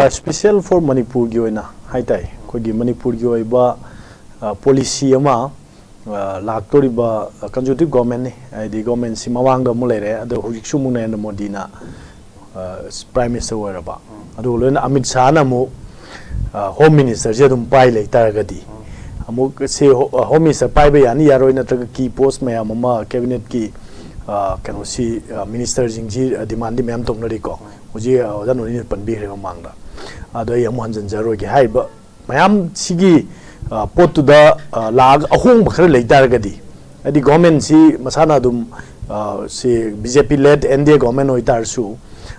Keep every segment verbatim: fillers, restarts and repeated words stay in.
Special for ꯃꯅꯤꯄꯨꯔꯒꯤ ꯑꯣꯏꯅ ꯍꯥꯏ ꯇꯥꯏ, ꯑꯩꯈꯣꯏꯒꯤ ꯃꯅꯤꯄꯨꯔꯒꯤ ꯑꯣꯏꯕ ꯄꯣꯂꯤꯁꯤ ꯑꯃ, ꯑ, ꯂꯥꯛꯇꯣꯔꯤꯕ ꯀꯟꯖꯔꯕꯦꯇꯤꯕ ꯒꯣꯔꯃꯦꯟꯅꯤ, ꯍꯥꯏꯗꯤ ꯒꯣꯔꯃꯦꯟꯁꯤ ꯃꯃꯥꯡꯗ ꯑꯃꯨꯛ ꯂꯩꯔꯦ, ꯑꯗꯣ ꯍꯧꯖꯤꯛꯁꯨ ꯑꯃꯨꯛ ꯅꯔꯦꯟꯗ꯭ꯔ ꯃꯣꯗꯤꯅ, ꯑ, ꯄ꯭ꯔꯥꯏꯝ ꯃꯤꯅꯤꯁꯇꯔ ꯑꯣꯏꯔꯕ, ꯑꯗꯨꯒ ꯂꯣꯏꯅ ꯑꯃꯤꯠ ꯁꯥꯍꯅ ꯑꯃꯨꯛ, ꯑ, ꯍꯣꯝ ꯃꯤꯅꯤꯁꯇꯔꯁꯦ ꯑꯗꯨꯝ ꯄꯥꯏ ꯂꯩ ꯇꯥꯔꯒꯗꯤ, ꯑꯃꯨꯛ ꯁꯤ ꯍꯣ-, ꯑ, ꯍꯣꯝ ꯃꯤꯅꯤꯁꯇꯔ ꯄꯥꯏꯕ ꯌꯥꯅꯤ ꯌꯥꯔꯣꯏ, ꯅꯠꯇ꯭ꯔꯒ ꯀꯤ ꯄꯣꯁ ꯃꯌꯥꯝ ꯑꯃ ꯀꯦꯕꯤꯅꯦꯠꯀꯤ, ꯑ, ꯀꯩꯅꯣꯁꯤ, ꯑ, ꯃꯤꯅꯤꯁꯇꯔꯁꯤꯡꯁꯤ, ꯑ, ꯗꯤꯃꯥꯟꯗꯤ ꯃꯌꯥꯝ ꯇꯧꯅꯔꯤꯀꯣ꯫ ꯍꯧꯖꯤꯛ, ꯑ, ꯑꯣꯖꯥ ꯅꯣꯔꯤꯅ ꯄꯟꯕꯤꯈ꯭ꯔꯦ ꯃꯃꯥꯡꯗ, ꯑꯗꯣ ꯑꯩ ꯑꯃꯨꯛ ꯍꯟꯖꯤꯟꯖꯔꯣꯏꯒꯦ꯫ ꯍꯥꯏꯔꯤꯕ ꯃꯌꯥꯝ ꯁꯤꯒꯤ, ꯑ, ꯄꯣꯠꯇꯨꯗ, ꯑ, ꯂꯥꯛꯑꯒ ꯑꯍꯣꯡꯕ ꯈꯔ ꯂꯩ ꯇꯥꯔꯒꯗꯤ, ꯍꯥꯏꯗꯤ ꯒꯣꯔꯃꯦꯟꯁꯤ ꯃꯁꯥꯅ ꯑꯗꯨꯝ, ꯑ, ꯁꯤ ꯕꯤ ꯖꯦ ꯄꯤ ꯂꯦꯗ ꯑꯦꯟ ꯗꯤ ꯑꯦ ꯒꯣꯔꯃꯦꯟ ꯑꯣꯏꯇꯥꯔꯁꯨ,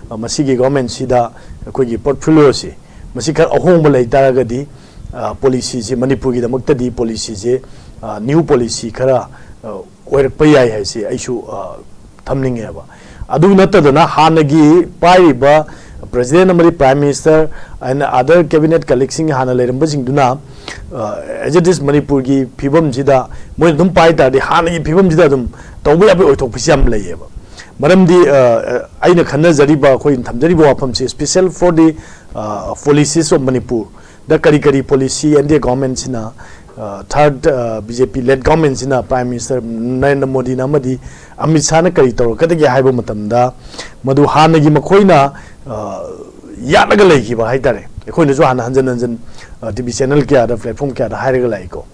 ꯑ, ꯃꯁꯤꯒꯤ ꯒꯣꯔꯃꯦꯟꯁꯤꯗ ꯑꯩꯈꯣꯏꯒꯤ ꯄꯣꯔꯠꯐꯣꯂꯤꯑꯣꯁꯤ ꯃꯁꯤ ꯈꯔ ꯑꯍꯣꯡꯕ ꯂꯩ ꯇꯥꯔꯒꯗꯤ, ꯑ, ꯄꯣꯂꯤꯁꯤꯁꯤ ꯃꯅꯤꯄꯨꯔꯒꯤꯗꯃꯛꯇꯗꯤ ꯄꯣꯂꯤꯁꯤꯁꯦ, ꯑ, ꯅ꯭ꯌꯨ ꯄꯣꯂꯤꯁꯤ ꯈꯔ, ꯑ, ꯑꯣꯏꯔꯛꯄ ꯌꯥꯏ ꯍꯥꯏꯁꯤ ꯑꯩꯁꯨ, ꯑ, ꯊꯝꯅꯤꯡꯉꯦꯕ꯫ ꯑꯗꯨ ꯅꯠꯇꯗꯅ ꯍꯥꯟꯅꯒꯤ ꯄꯥꯏꯔꯤꯕ ꯄ꯭ꯔꯦꯁꯤꯗꯦꯟ ꯑꯃꯗꯤ prime minister and other cabinet colleagueꯁꯤꯡ ꯍꯥꯟꯅ ꯂꯩꯔꯝꯕꯁꯤꯡꯗꯨꯅ, ꯑ, as it is ꯃꯅꯤꯄꯨꯔꯒꯤ ꯐꯤꯕꯝꯁꯤꯗ ꯃꯣꯏꯅ ꯑꯗꯨꯝ ꯄꯥꯏ ꯇꯥꯔꯗꯤ ꯍꯥꯟꯅꯒꯤ ꯐꯤꯕꯝꯁꯤꯗ ꯑꯗꯨꯝ ꯇꯧꯕ ꯌꯥꯕꯒꯤ ꯑꯣꯏꯊꯣꯛꯄꯁꯤ ꯌꯥꯝ ꯂꯩꯌꯦꯕ꯫ ꯃꯔꯝꯗꯤ, ꯑ, ꯑꯩꯅ ꯈꯟꯅꯖꯔꯤꯕ, ꯑꯩꯈꯣꯏꯅ ꯊꯝꯖꯔꯤꯕ ꯋꯥꯐꯝꯁꯤ special for the, ꯑ, policies of Manipur ꯗ ꯀꯔꯤ ꯀꯔꯤ ꯄꯣꯂꯤꯁꯤ ꯑꯦꯟ ꯗꯤ ꯑꯦ ꯒꯣꯔꯃꯦꯟꯁꯤꯅ, ꯑ, ꯊꯥꯔꯗ, ꯑ, ꯕꯤ ꯖꯦ ꯄꯤ ꯂꯦꯗ ꯒꯣꯔꯃꯦꯟꯁꯤꯅ ꯄ꯭ꯔꯥꯏꯝ ꯃꯤꯅꯤꯁꯇꯔ ꯅꯔꯦꯟꯗ꯭ꯔ ꯃꯣꯗꯤꯅ ꯑꯃꯗꯤ ꯑꯃꯤꯠ ꯁꯥꯍꯅ ꯀꯔꯤ ꯇꯧꯔꯛꯀꯗꯒꯦ ꯍꯥꯏꯕ ꯃꯇꯝꯗ, ꯃꯗꯨ ꯍꯥꯟꯅꯒꯤ ꯃꯈꯣꯏꯅ, ꯑ, ꯌꯥꯠꯂꯒ ꯂꯩꯈꯤꯕ ꯍꯥꯏ ꯇꯥꯔꯦ꯫ ꯑꯩꯈꯣꯏꯅꯁꯨ ꯍꯥꯟꯅ ꯍꯟꯖꯟ ꯍꯟꯖꯟ, ꯑ, ꯇꯤ ꯚꯤ ꯆꯦꯅꯦꯜ ꯀꯌꯥꯗ, ꯄ꯭ꯂꯦꯠꯐꯣꯝ ꯀꯌꯥꯗ ꯍꯥꯏꯔꯒ ꯂꯥꯛꯏꯀꯣ꯫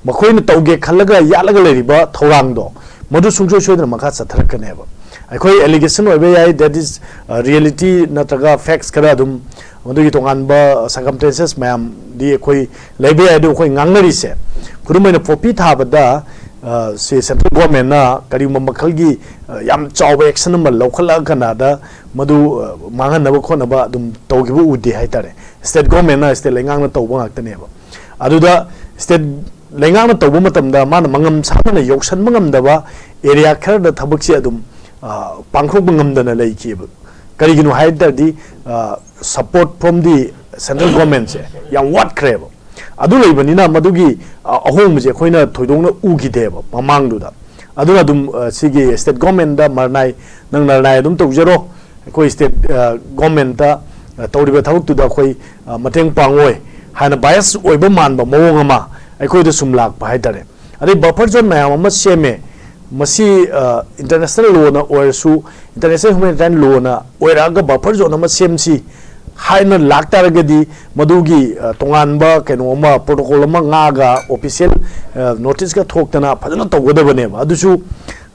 ꯃꯈꯣꯏꯅ ꯇꯧꯒꯦ ꯈꯜꯂꯒ ꯌꯥꯠꯂꯒ ꯂꯩꯔꯤꯕ ꯊꯧꯔꯥꯡꯗꯣ ꯃꯗꯨ ꯁꯨꯡꯁꯣꯏ ꯁꯣꯏꯗꯅ ꯃꯈꯥ ꯆꯠꯊꯔꯛꯀꯅꯦꯕ꯫ ꯑꯩꯈꯣꯏ ꯑꯦꯂꯤꯒꯦꯁꯟ ꯑꯣꯏꯕ ꯌꯥꯏ, that is, ꯑ, ꯔꯤꯌꯦꯂꯤꯇꯤ ꯅꯠꯇ꯭ꯔꯒ ꯐꯦꯛꯁ ꯈꯔ ꯑꯗꯨꯝ, ꯃꯗꯨꯒꯤ ꯇꯣꯉꯥꯟꯕ ꯁꯔꯀꯝꯁꯇꯦꯟꯁꯦꯁ ꯃꯌꯥꯝꯗꯤ ꯑꯩꯈꯣꯏ ꯂꯩꯕ ꯌꯥꯏ꯫ ꯑꯗꯨ ꯑꯩꯈꯣꯏ ꯉꯥꯡꯅꯔꯤꯁꯦ, ꯈꯨꯗꯝ ꯑꯣꯏꯅ ꯄꯣꯄꯤ ꯊꯥꯕꯗ, ꯑ, ꯁꯤ ꯁꯦꯟꯇ꯭ꯔꯦꯜ ꯒꯣꯔꯃꯦꯟꯅ ꯀꯔꯤꯒꯨꯝꯕ ꯃꯈꯜꯒꯤ, ꯑ, ꯌꯥꯝ ꯆꯥꯎꯕ ꯑꯦꯛꯁꯟ ꯑꯃ ꯂꯧꯈꯠꯂꯛꯑ ꯀꯥꯟꯗ ꯃꯗꯨ, ꯑ, ꯃꯥꯡꯍꯟꯅꯕ ꯈꯣꯠꯅꯕ ꯑꯗꯨꯝ ꯇꯧꯈꯤꯕ ꯎꯗꯦ ꯍꯥꯏ ꯇꯥꯔꯦ꯫ ꯁ꯭ꯇꯦꯠ ꯒꯣꯔꯃꯦꯟꯅ, ꯁ꯭ꯇꯦꯠ ꯂꯩꯉꯥꯛꯅ ꯇꯧꯕ ꯉꯥꯛꯇꯅꯦꯕ꯫ ꯑꯗꯨꯗ ꯁ꯭ꯇꯦꯠ ꯂꯩꯉꯥꯛꯅ ꯇꯧꯕ ꯃꯇꯝꯗ ꯃꯥꯅ ꯃꯉꯝ ꯁꯥꯟꯅꯅ ꯌꯧꯁꯟꯕ ꯉꯝꯗꯕ ꯑꯦꯔꯤꯌꯥ ꯈꯔꯗ ꯊꯕꯛꯁꯦ ꯑꯗꯨꯝ, ꯑ, ꯄꯥꯡꯊꯣꯛꯄ ꯉꯝꯗꯅ ꯂꯩꯈꯤꯕ꯫ ꯀꯔꯤꯒꯤꯅꯣ ꯍꯥꯏ ꯇꯥꯔꯗꯤ, ꯑ, support from the central governmentꯁꯦ ꯌꯥꯝ ꯋꯥꯠꯈ꯭ꯔꯦꯕ꯫ ꯑꯗꯨ ꯂꯩꯕꯅꯤꯅ ꯃꯗꯨꯒꯤ, ꯑ, ꯑꯍꯣꯡꯕꯁꯦ ꯑꯩꯈꯣꯏꯅ ꯊꯣꯏꯗꯣꯛꯅ ꯎꯈꯤꯗꯦꯕ ꯃꯃꯥꯡꯗꯨꯗ꯫ ꯑꯗꯨꯅ ꯑꯗꯨꯝ, ꯑ, ꯁꯤꯒꯤ ꯁ꯭ꯇꯦꯠ ꯒꯣꯔꯃꯦꯟꯗ ꯃꯔꯅꯥꯏ, ꯅꯪ ꯅꯔꯅꯥꯏ ꯑꯗꯨꯝ ꯇꯧꯖꯔꯣ, ꯑꯩꯈꯣꯏ ꯁ꯭ꯇꯦꯠ, ꯑ, ꯒꯣꯔꯃꯦꯟꯇ, ꯑ, ꯇꯧꯔꯤꯕ ꯊꯕꯛꯇꯨꯗ ꯑꯩꯈꯣꯏ, ꯑ, ꯃꯇꯦꯡ ꯄꯥꯡꯉꯣꯏ ꯍꯥꯏꯅ bias ꯑꯣꯏꯕ ꯃꯥꯟꯕ ꯃꯑꯣꯡ ꯑꯃ ꯑꯩꯈꯣꯏꯗ ꯁꯨꯝ ꯂꯥꯛꯄ ꯍꯥꯏꯇꯥꯔꯦ꯫ ꯑꯗꯩ buffer zone ꯃꯌꯥꯝ ꯑꯃ ꯁꯦꯝꯃꯦ꯫ ꯃꯁꯤ, ꯑ, international lawꯅ ꯑꯣꯏꯔꯁꯨ, international humanitarian lawꯅ ꯑꯣꯏꯔꯛꯑꯒ buffer zone ꯑꯃ ꯁꯦꯝꯁꯤ ꯍꯥꯏꯅ ꯂꯥꯛꯇꯥꯔꯒꯗꯤ, ꯃꯗꯨꯒꯤ, ꯑ, ꯇꯣꯉꯥꯟꯕ ꯀꯩꯅꯣ ꯑꯃ, protocol ꯑꯃ ꯉꯥꯛꯑꯒ official, ꯑ, noticeꯀ ꯊꯣꯛꯇꯅ ꯐꯖꯅ ꯇꯧꯒꯗꯕꯅꯦꯕ꯫ ꯑꯗꯨꯁꯨ,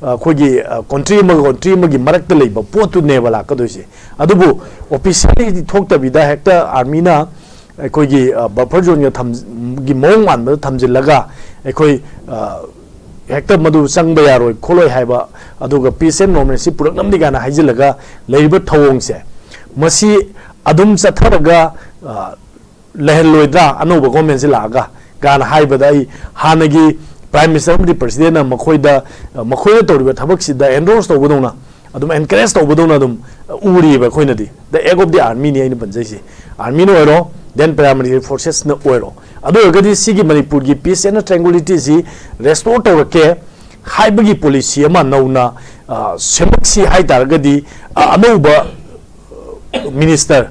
ꯑ, ꯑꯩꯈꯣꯏꯒꯤ, ꯑ, country ꯑꯃꯒ country ꯑꯃꯒꯤ ꯃꯔꯛꯇ ꯂꯩꯕ ꯄꯣꯠꯇꯨꯅꯦꯕ ꯂꯥꯛꯀꯗꯣꯏꯁꯦ꯫ ꯑꯗꯨꯕꯨ officially ꯊꯣꯛꯇꯕꯤꯗ ꯍꯦꯛꯇ armyꯅ ꯑꯩꯈꯣꯏꯒꯤ, ꯑ, buffer zoneꯒ ꯊꯝ-, ꯒꯤ ꯃꯑꯣꯡ ꯃꯥꯟꯕꯗ ꯊꯝꯖꯤꯜꯂꯒ ꯑꯩꯈꯣꯏ, ꯑ, ꯍꯦꯛꯇ ꯃꯗꯨ ꯆꯪꯕ ꯌꯥꯔꯣꯏ ꯈꯣꯠꯂꯣꯏ ꯍꯥꯏꯕ, ꯑꯗꯨꯒ peace and normalcy ꯄꯨꯔꯛꯅꯕꯅꯤ ꯀꯥꯏꯅ ꯍꯥꯏꯖꯤꯜꯂꯒ ꯂꯩꯔꯤꯕ ꯊꯧꯑꯣꯡꯁꯦ, ꯃꯁꯤ ꯑꯗꯨꯝ ꯆꯠꯊꯔꯒ, ꯑ, ꯂꯩꯍꯜꯂꯣꯏꯗ꯭ꯔꯥ ꯑꯅꯧꯕ governmentꯁꯤ ꯂꯥꯛꯑꯒ ꯀꯥꯏꯅ ꯍꯥꯏꯕꯗ, ꯑꯩ ꯍꯥꯟꯅꯒꯤ prime minister ꯑꯃꯗꯤ presidentꯅ ꯃꯈꯣꯏꯗ, ꯑ, ꯃꯈꯣꯏꯅ ꯇꯧꯔꯤꯕ ꯊꯕꯛꯁꯤꯗ endorse ꯇꯧꯕꯗꯧꯅ, ꯑꯗꯨꯝ encourage ꯇꯧꯕꯗꯧꯅ ꯑꯗꯨꯝ, ꯑ, ꯎꯔꯤꯑꯕ ꯑꯩꯈꯣꯏꯅꯗꯤ꯫ The act of the armyꯅꯤ ꯑꯩꯅ ꯄꯟꯖꯩꯁꯤ꯫ Armyꯅ ꯑꯣꯏꯔꯣ, then paramilitary forcesꯅ ꯑꯣꯏꯔꯣ, ꯑꯗꯨ ꯑꯣꯏꯔꯒꯗꯤ ꯁꯤꯒꯤ ꯃꯅꯤꯄꯨꯔꯒꯤ peace and tranquilityꯁꯤ restore ꯇꯧꯔꯛꯀꯦ ꯍꯥꯏꯕꯒꯤ policy ꯑꯃ ꯅꯧꯅ, ꯑ, ꯁꯦꯝꯃꯛꯁꯤ ꯍꯥꯏ ꯇꯥꯔꯒꯗꯤ, ꯑ, ꯑꯅꯧꯕ minister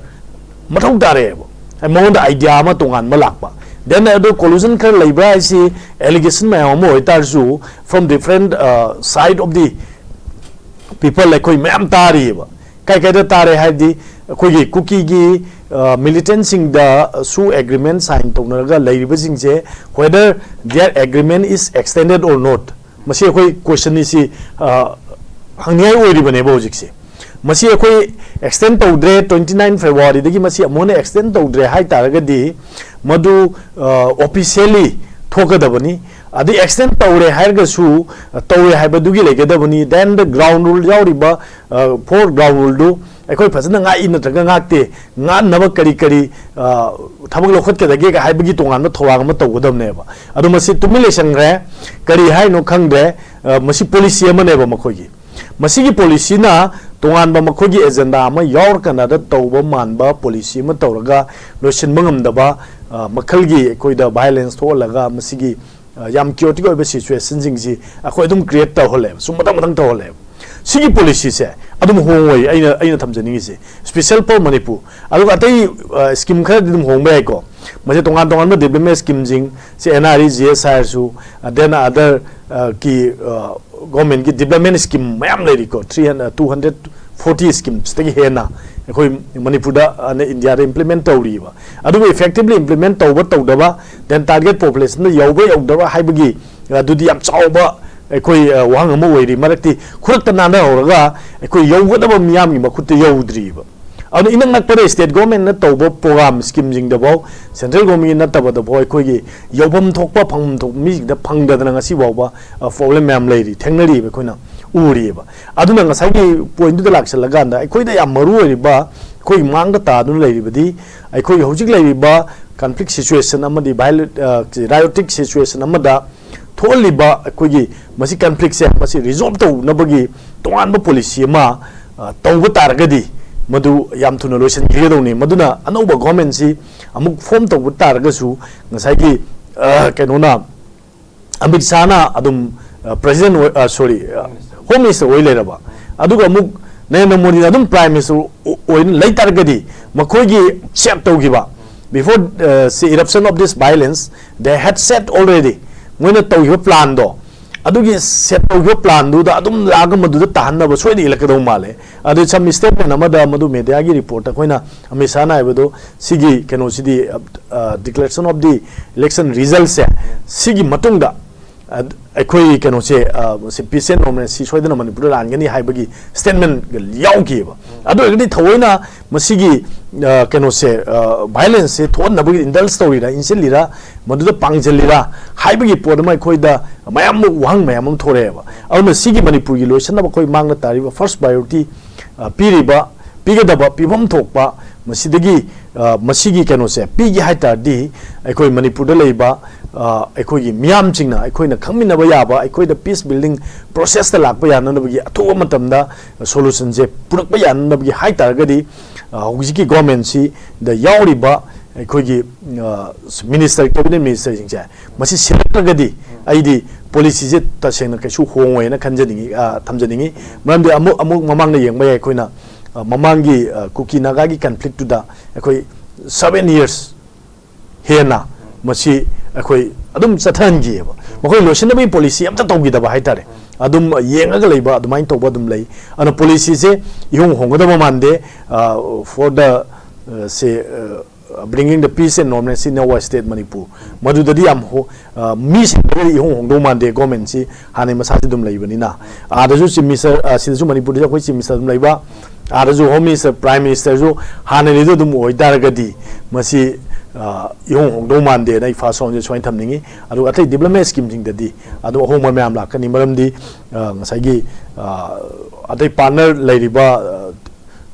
ꯃꯊꯧ ꯇꯥꯔꯛꯑꯦꯕ꯫ ꯍꯥꯏ, ꯃꯉꯣꯟꯗ idea ꯑꯃ ꯇꯣꯉꯥꯟꯕ ꯂꯥꯛꯄ꯫ Then ꯑꯗꯨ collusion ꯈꯔ ꯂꯩꯕ꯭ꯔꯥ ꯍꯥꯏꯁꯤ allegation ꯃꯌꯥꯝ ꯑꯃ ꯑꯣꯏꯇꯥꯔꯁꯨ, from different, uh, side of the people ꯑꯩꯈꯣꯏ ꯃꯌꯥꯝ ꯇꯥꯔꯤꯑꯕ꯫ ꯀꯥꯏ ꯀꯥꯏꯗ ꯇꯥꯔꯦ ꯍꯥꯏꯕꯗꯤ, ꯑꯩꯈꯣꯏꯒꯤ ꯀꯨꯀꯤꯒꯤ, ꯑ, militantꯁꯤꯡꯗꯁꯨ agreement sign ꯇꯧꯅꯔꯒ ꯂꯩꯔꯤꯕꯁꯤꯡꯁꯦ, whether their agreement is extended or not, ꯃꯁꯤ ꯑꯩꯈꯣꯏ questionꯅꯤ꯫ ꯁꯤ, ꯑ, ꯍꯪꯅꯤꯡꯉꯥꯏ ꯑꯣꯏꯔꯤꯕꯅꯦꯕ ꯍꯧꯖꯤꯛꯁꯦ꯫ ꯃꯁꯤ ꯑꯩꯈꯣꯏ extend ꯇꯧꯗ꯭ꯔꯦ, twenty nine Februaryꯗꯒꯤ ꯃꯁꯤ ꯑꯃꯨꯛ ꯍꯟꯅ extend ꯇꯧꯗ꯭ꯔꯦ ꯍꯥꯏ ꯇꯥꯔꯒꯗꯤ, ꯃꯗꯨ, ꯑ, officially ꯊꯣꯛꯀꯗꯕꯅꯤ꯫ ꯑꯗꯩ extend ꯇꯧꯔꯦ ꯍꯥꯏꯔꯒꯁꯨ, ꯑ, ꯇꯧꯔꯦ ꯍꯥꯏꯕꯗꯨꯒꯤ ꯂꯩꯒꯗꯕꯅꯤ꯫ Then the ground rule ꯌꯥꯎꯔꯤꯕ, ꯑ, four ground ruleꯗꯨ ꯑꯩꯈꯣꯏ ꯐꯖꯅ ꯉꯥꯛꯏ ꯅꯠꯇ꯭ꯔꯒ ꯉꯥꯛꯇꯦ, ꯉꯥꯛꯅꯕ ꯀꯔꯤ ꯀꯔꯤ, ꯑ, ꯊꯕꯛ ꯂꯧꯈꯠꯀꯗꯒꯦ ꯍꯥꯏꯕꯒꯤ ꯇꯣꯉꯥꯟꯕ ꯊꯧꯔꯥꯡ ꯑꯃ ꯇꯧꯒꯗꯕꯅꯦꯕ꯫ ꯑꯗꯣ ꯃꯁꯤ ꯇꯨꯃꯤꯟ ꯂꯩꯁꯟꯈ꯭ꯔꯦ, ꯀꯔꯤ ꯍꯥꯏꯅꯣ ꯈꯪꯗ꯭ꯔꯦ꯫ ꯑ, ꯃꯁꯤ policy ꯑꯃꯅꯦꯕ ꯃꯈꯣꯏꯒꯤ꯫ ꯃꯁꯤꯒꯤ policyꯅ ꯇꯣꯉꯥꯟꯕ ꯃꯈꯣꯏꯒꯤ agenda ꯑꯃ ꯌꯥꯎꯔꯀꯥꯟꯗ ꯇꯧꯕ ꯃꯥꯟꯕ policy ꯑꯃ ꯇꯧꯔꯒ ꯂꯣꯏꯁꯤꯟꯕ ꯉꯝꯗꯕ, ꯑ, ꯃꯈꯜꯒꯤ ꯑꯩꯈꯣꯏꯗ violence ꯊꯣꯛꯍꯜꯂꯒ ꯃꯁꯤꯒꯤ, ꯑ, ꯌꯥꯝ chaotic ꯑꯣꯏꯕ situationꯁꯤꯡꯁꯤ ꯑꯩꯈꯣꯏ ꯑꯗꯨꯝ create ꯇꯧꯍꯜꯂꯦꯕ, ꯁꯨꯝ ꯃꯊꯪ ꯃꯊꯪ ꯇꯧꯍꯜꯂꯦꯕ꯫ ꯁꯤꯒꯤ ꯄꯣꯂꯤꯁꯤꯁꯦ ꯑꯗꯨꯝ ꯍꯣꯡꯉꯣꯏ꯫ ꯑꯩꯅ ꯑꯩꯅ ꯊꯝꯖꯅꯤꯡꯉꯤꯁꯦ, special for ꯃꯅꯤꯄꯨꯔ꯫ ꯑꯗꯨꯒ ꯑꯇꯩ ꯁ꯭ꯀꯤꯝ ꯈꯔꯗꯤ ꯑꯗꯨꯝ ꯍꯣꯡꯕ ꯌꯥꯏꯀꯣ꯫ ꯃꯁꯤ ꯇꯣꯉꯥꯟ ꯇꯣꯉꯥꯟꯕ ꯗꯤꯕ꯭ꯂꯞꯃꯦꯟ ꯁ꯭ꯀꯤꯝꯁꯤꯡ, C N R E G S ꯍꯥꯏꯔꯁꯨ, then other ꯀꯤ ꯒꯣꯔꯃꯦꯟꯒꯤ ꯗꯤꯕ꯭ꯂꯞꯃꯦꯟ ꯁ꯭ꯀꯤꯝ ꯃꯌꯥꯝ ꯂꯩꯔꯤꯀꯣ꯫ Three hundred two hundred forty ꯁ꯭ꯀꯤꯝꯁꯇꯒꯤ ꯍꯦꯟꯅ ꯑꯩꯈꯣꯏ ꯃꯅꯤꯄꯨꯔꯗ ꯑꯅ ꯏꯟꯗꯤꯌꯥꯗ ꯏꯝꯄ꯭ꯂꯤꯃꯦꯟ ꯇꯧꯔꯤꯕ꯫ ꯑꯗꯨꯕꯨ ꯏꯐꯦꯛꯇꯤꯕꯂꯤ ꯏꯝꯄ꯭ꯂꯤꯃꯦꯟ ꯇꯧꯕ ꯇꯧꯗꯕ, then target ꯄꯣꯄꯨꯂꯦꯁꯟꯗ ꯌꯧꯕ ꯌꯧꯗꯕ ꯍꯥꯏꯕꯒꯤ ꯑꯗꯨꯗꯤ ꯌꯥꯝ ꯆꯥꯎꯕ ꯑꯩꯈꯣꯏ ꯋꯥꯍꯪ ꯑꯃ ꯑꯣꯏꯔꯤ꯫ ꯃꯔꯛꯇꯤ ꯈꯨꯗꯛꯇ ꯅꯥꯟꯅꯍꯧꯔꯒ ꯑꯩꯈꯣꯏ ꯌꯧꯒꯗꯕ ꯃꯤꯌꯥꯝꯒꯤ ꯃꯈꯨꯠꯇ ꯌꯧꯗ꯭ꯔꯤꯕ꯫ ꯑꯗꯨꯅ ꯏꯅꯛ ꯅꯛꯄꯗ ꯁ꯭ꯇꯦꯠ ꯒꯣꯔꯃꯦꯟꯅ ꯇꯧꯕ ꯄ꯭ꯔꯣꯒ꯭ꯔꯥꯝ ꯁ꯭ꯀꯤꯝꯁꯤꯡꯗꯐꯥꯎ, ꯁꯦꯟꯇ꯭ꯔꯦꯜ ꯒꯣꯔꯃꯦꯟꯒꯤ ꯅꯠꯇꯕꯗꯐꯥꯎ ꯑꯩꯈꯣꯏꯒꯤ ꯌꯧꯐꯝ ꯊꯣꯛꯄ, ꯐꯪꯐꯝ ꯊꯣꯛꯄ ꯃꯤꯁꯤꯡꯗ ꯐꯪꯗꯗꯅ ꯉꯁꯤ ꯐꯥꯎꯕ ꯄ꯭ꯔꯣꯕ꯭ꯂꯦꯝ ꯃꯌꯥꯝ ꯂꯩꯔꯤ, ꯊꯦꯡꯅꯔꯤꯕ ꯑꯩꯈꯣꯏꯅ ꯎꯔꯤꯕ꯫ ꯑꯗꯨꯅ ꯉꯁꯥꯏꯒꯤ ꯄꯣꯏꯟꯠꯇꯨꯗ ꯂꯥꯛꯁꯜꯂꯀꯥꯟꯗ ꯑꯩꯈꯣꯏꯗ ꯌꯥꯝ ꯃꯔꯨ ꯑꯣꯏꯔꯤꯕ, ꯑꯩꯈꯣꯏꯒꯤ ꯃꯥꯡꯗ ꯇꯥꯗꯨꯅ ꯂꯩꯔꯤꯕꯗꯤ ꯑꯩꯈꯣꯏꯒꯤ ꯍꯧꯖꯤꯛ ꯂꯩꯔꯤꯕ ꯀꯟꯐ꯭ꯂꯤꯛ ꯁꯤꯆꯨꯋꯦꯁꯟ ꯑꯃꯗꯤ ꯚꯥꯏꯑꯣꯂꯦꯟ ꯔꯥꯏꯑꯣꯇꯤꯛ ꯁꯤꯆꯨꯋꯦꯁꯟ ꯑꯃꯗ ꯊꯣꯛꯍꯜꯂꯤꯕ ꯑꯩꯈꯣꯏꯒꯤ ꯃꯁꯤ ꯀꯟꯐ꯭ꯂꯤꯛꯁꯦ ꯃꯁꯤ ꯔꯤꯖꯣꯜꯕ ꯇꯧꯅꯕꯒꯤ ꯇꯣꯉꯥꯟꯕ ꯄꯣꯂꯤꯁꯤ ꯑꯃ ꯇꯧꯕ ꯇꯥꯔꯒꯗꯤ ꯃꯗꯨ ꯌꯥꯝ ꯊꯨꯅ ꯂꯣꯏꯁꯤꯟꯈꯤꯒꯗꯧꯅꯤ꯫ ꯃꯗꯨꯅ ꯑꯅꯧꯕ ꯒꯣꯔꯃꯦꯟꯁꯤ ꯑꯃꯨꯛ ꯐꯣꯔꯝ ꯇꯧꯕ ꯇꯥꯔꯒꯁꯨ ꯉꯁꯥꯏꯒꯤ ꯀꯩꯅꯣꯅ, ꯑꯃꯤꯠ ꯁꯥꯍꯅ ꯑꯗꯨꯝ ꯄ꯭ꯔꯦꯁꯤꯗꯦꯟ, ꯁꯣꯔꯤ, ꯍꯣꯝ ꯃꯤꯅꯤꯁꯇꯔ ꯑꯣꯏ ꯂꯩꯔꯕ, ꯑꯗꯨꯒ ꯑꯃꯨꯛ ꯅꯔꯦꯟꯗ꯭ꯔ ꯃꯣꯗꯤꯅ ꯑꯗꯨꯝ ꯄ꯭ꯔꯥꯏꯝ ꯃꯤꯅꯤꯁꯇꯔ ꯑꯣꯏꯅ ꯂꯩ ꯇꯥꯔꯒꯗꯤ ꯃꯈꯣꯏꯒꯤ ꯁꯦꯠ ꯇꯧꯈꯤꯕ, before the eruption of this violence, they had set already, ꯃꯣꯏꯅ ꯇꯧꯈꯤꯕ ꯄ꯭ꯂꯥꯟꯗꯣ, ꯑꯗꯨꯒꯤ ꯁꯦꯠ ꯇꯧꯈꯤꯕ ꯄ꯭ꯂꯥꯟꯗꯨꯗ ꯑꯗꯨꯝ ꯂꯥꯛꯑꯒ ꯃꯗꯨꯗ ꯇꯥꯍꯟꯅꯕ ꯁꯣꯏꯗꯅ ꯏꯜꯂꯛꯀꯗꯧ ꯃꯥꯜꯂꯦ꯫ ꯑꯗꯨ ꯁꯝ ꯁ꯭ꯇꯦꯠꯃꯦꯟ ꯑꯃꯗ ꯃꯗꯨ ꯃꯦꯗꯤꯌꯥꯒꯤ ꯔꯤꯄꯣꯔꯠꯇ ꯑꯩꯈꯣꯏꯅ ꯑꯃꯤꯠ ꯁꯥꯍꯅ ꯍꯥꯏꯕꯗꯣ ꯁꯤꯒꯤ ꯀꯩꯅꯣꯁꯤꯗꯤ, declaration of the election resultꯁꯦ ꯁꯤꯒꯤ ꯃꯇꯨꯡꯗ ꯑꯩꯈꯣꯏ ꯀꯩꯅꯣꯁꯦ, ꯁꯤ ꯄꯤꯁ ꯑꯦꯟ ꯅꯣꯔꯃꯦꯜꯁꯤ ꯁꯣꯏꯗꯅ ꯃꯅꯤꯄꯨꯔꯗ ꯂꯥꯟꯒꯅꯤ ꯍꯥꯏꯕꯒꯤ ꯁ꯭ꯇꯦꯠꯃꯦꯟꯒ ꯌꯥꯎꯈꯤꯑꯕ꯫ ꯑꯗꯨ ꯑꯣꯏꯔꯒꯗꯤ ꯊꯑꯣꯏꯅ ꯃꯁꯤꯒꯤ ꯀꯩꯅꯣꯁꯦ, ꯚꯥꯏꯑꯣꯂꯦꯟꯁꯁꯦ ꯊꯣꯛꯍꯟꯅꯕꯒꯤ ꯏꯟꯗꯜꯁ ꯇꯧꯔꯤꯔꯥ, ꯏꯟꯁꯤꯜꯂꯤꯔꯥ, ꯃꯗꯨꯗ ꯄꯥꯡꯁꯤꯜꯂꯤꯔꯥ ꯍꯥꯏꯕꯒꯤ ꯄꯣꯠ ꯑꯃ ꯑꯩꯈꯣꯏꯗ ꯃꯌꯥꯝ ꯑꯃ ꯋꯥꯍꯪ ꯃꯌꯥꯝ ꯑꯃ ꯊꯣꯔꯛꯑꯦꯕ꯫ ꯑꯗꯨꯅ ꯁꯤꯒꯤ ꯃꯅꯤꯄꯨꯔꯒꯤ ꯂꯣꯏꯁꯤꯟꯅꯕ ꯑꯩꯈꯣꯏ ꯃꯥꯡꯗ ꯇꯥꯔꯤꯕ ꯐꯥꯔꯁ ꯄ꯭ꯔꯥꯏꯌꯣꯔꯤꯇꯤ ꯄꯤꯔꯤꯕ, ꯄꯤꯒꯗꯕ, ꯄꯤꯐꯝ ꯊꯣꯛꯄ ꯃꯁꯤꯗꯒꯤ, ꯃꯁꯤꯒꯤ ꯀꯩꯅꯣꯁꯦ ꯄꯤꯒꯦ ꯍꯥꯏ ꯇꯥꯔꯗꯤ ꯑꯩꯈꯣꯏ ꯃꯅꯤꯄꯨꯔꯗ ꯂꯩꯕ ꯑꯩꯈꯣꯏꯒꯤ ꯃꯤꯌꯥꯝꯁꯤꯡꯅ ꯑꯩꯈꯣꯏꯅ ꯈꯪꯃꯤꯟꯅꯕ ꯌꯥꯕ, ꯑꯩꯈꯣꯏꯗ ꯄꯤꯁ ꯕꯤꯜꯗꯤꯡ ꯄ꯭ꯔꯣꯁꯦꯁꯇ ꯂꯥꯛꯄ ꯌꯥꯅꯅꯕꯒꯤ, ꯑꯊꯨꯕ ꯃꯇꯝꯗ ꯁꯣꯂꯨꯁꯟꯁꯦ ꯄꯨꯔꯛꯄ ꯌꯥꯅꯅꯕꯒꯤ ꯍꯥꯏ ꯇꯥꯔꯒꯗꯤ ꯍꯧꯖꯤꯛꯀꯤ ꯒꯣꯔꯃꯦꯟꯁꯤꯗ ꯌꯥꯎꯔꯤꯕ ꯑꯩꯈꯣꯏꯒꯤ ꯃꯤꯅꯤꯁꯇꯔ, ꯀꯦꯕꯤꯅꯦꯠ ꯃꯤꯅꯤꯁꯇꯔꯁꯤꯡꯁꯦ ꯃꯁꯤ ꯁꯤꯟꯅꯗ꯭ꯔꯒꯗꯤ ꯑꯩꯗꯤ ꯄꯣꯂꯤꯁꯤꯁꯦ ꯇꯁꯦꯡꯅ ꯀꯩꯁꯨ ꯍꯣꯡꯉꯣꯏꯅ ꯈꯟꯖꯅꯤꯡꯉꯤ, ꯑ, ꯊꯝꯖꯅꯤꯡꯉꯤ꯫ ꯃꯔꯝꯗꯤ ꯑꯃꯨꯛ ꯑꯃꯨꯛ ꯃꯃꯥꯡꯗ ꯌꯦꯡꯕ ꯌꯥꯏ ꯑꯩꯈꯣꯏꯅ, ꯑ, ꯃꯃꯥꯡꯒꯤ, ꯑ, ꯀꯨꯀꯤ ꯅꯥꯒꯥꯒꯤ ꯀꯟꯐ꯭ꯂꯤꯛꯇꯨꯗ ꯑꯩꯈꯣꯏ ꯁꯚꯦꯟ ꯌꯔꯁ ꯍꯦꯟꯅ ꯃꯁꯤ ꯑꯩꯈꯣꯏ ꯑꯗꯨꯝ ꯆꯠꯊꯍꯟꯈꯤꯑꯕ꯫ ꯃꯈꯣꯏ ꯂꯣꯏꯁꯤꯟꯅꯕꯒꯤ ꯄꯣꯂꯤꯁꯤ ꯑꯝꯇ ꯇꯧꯈꯤꯗꯕ ꯍꯥꯏꯇꯥꯔꯦ꯫ ꯑꯗꯨꯝ ꯌꯦꯡꯉꯒ ꯂꯩꯕ ꯑꯗꯨꯃꯥꯏꯅ ꯇꯧꯕ ꯑꯗꯨꯝ ꯂꯩ꯫ ꯑꯗꯨꯅ ꯄꯣꯂꯤꯁꯤꯁꯦ ꯏꯍꯣꯡ ꯍꯣꯡꯒꯗꯕ ꯃꯥꯟꯗꯦ꯫ ꯑ, for the, ꯑ, ꯁꯦ, ꯑ, bringing the peace and normalcy in our state Manipur, ꯃꯗꯨꯗꯗꯤ ꯌꯥꯝ ꯍꯣ-, ꯑ, ꯃꯤꯁꯤꯡꯗꯒꯗꯤ ꯏꯍꯣꯡ ꯍꯣꯡꯗꯧ ꯃꯥꯟꯗꯦ꯫ ꯒꯣꯔꯃꯦꯟꯁꯤ ꯍꯥꯟꯅꯩ ꯃꯁꯥꯁꯤ ꯑꯗꯨꯝ ꯂꯩꯕꯅꯤꯅ꯫ ꯑꯥꯗꯁꯨ ꯆꯤꯐ ꯃꯤꯅꯤꯁꯇꯔ, ꯑ, ꯁꯤꯗꯁꯨ ꯃꯅꯤꯄꯨꯔꯗꯁꯨ ꯑꯩꯈꯣꯏ ꯆꯤꯐ ꯃꯤꯅꯤꯁꯇꯔ ꯑꯗꯨꯝ ꯂꯩꯕ, ꯑꯥꯗꯁꯨ ꯍꯣꯝ ꯃꯤꯅꯤꯁꯇꯔ, ꯄ꯭ꯔꯥꯏꯝ ꯃꯤꯅꯤꯁꯇꯔꯁꯨ ꯍꯥꯟꯅꯩꯗꯨ ꯑꯗꯨꯝ ꯑꯣꯏꯇꯥꯔꯒꯗꯤ ꯃꯁꯤ, ꯑ, ꯏꯍꯣꯡ ꯍꯣꯡꯗꯧ ꯃꯥꯟꯗꯦꯅ ꯑꯩ ꯐꯥꯔꯁ ꯔꯥꯎꯟꯁꯦ ꯁꯨꯃꯥꯏꯅ ꯊꯝꯅꯤꯡꯉꯤ꯫ ꯑꯗꯨꯒ ꯑꯇꯩ ꯗꯤꯕ꯭ꯂꯞꯃꯦꯟ ꯁ꯭ꯀꯤꯝꯁꯤꯡꯗꯗꯤ ꯑꯗꯨꯝ ꯑꯍꯣꯡꯕ ꯃꯌꯥꯝ ꯂꯥꯛꯀꯅꯤ꯫ ꯃꯔꯝꯗꯤ, ꯑ, ꯉꯁꯥꯏꯒꯤ, ꯑ, ꯑꯇꯩ ꯄꯥꯔꯠꯅꯔ ꯂꯩꯔꯤꯕ, ꯑ,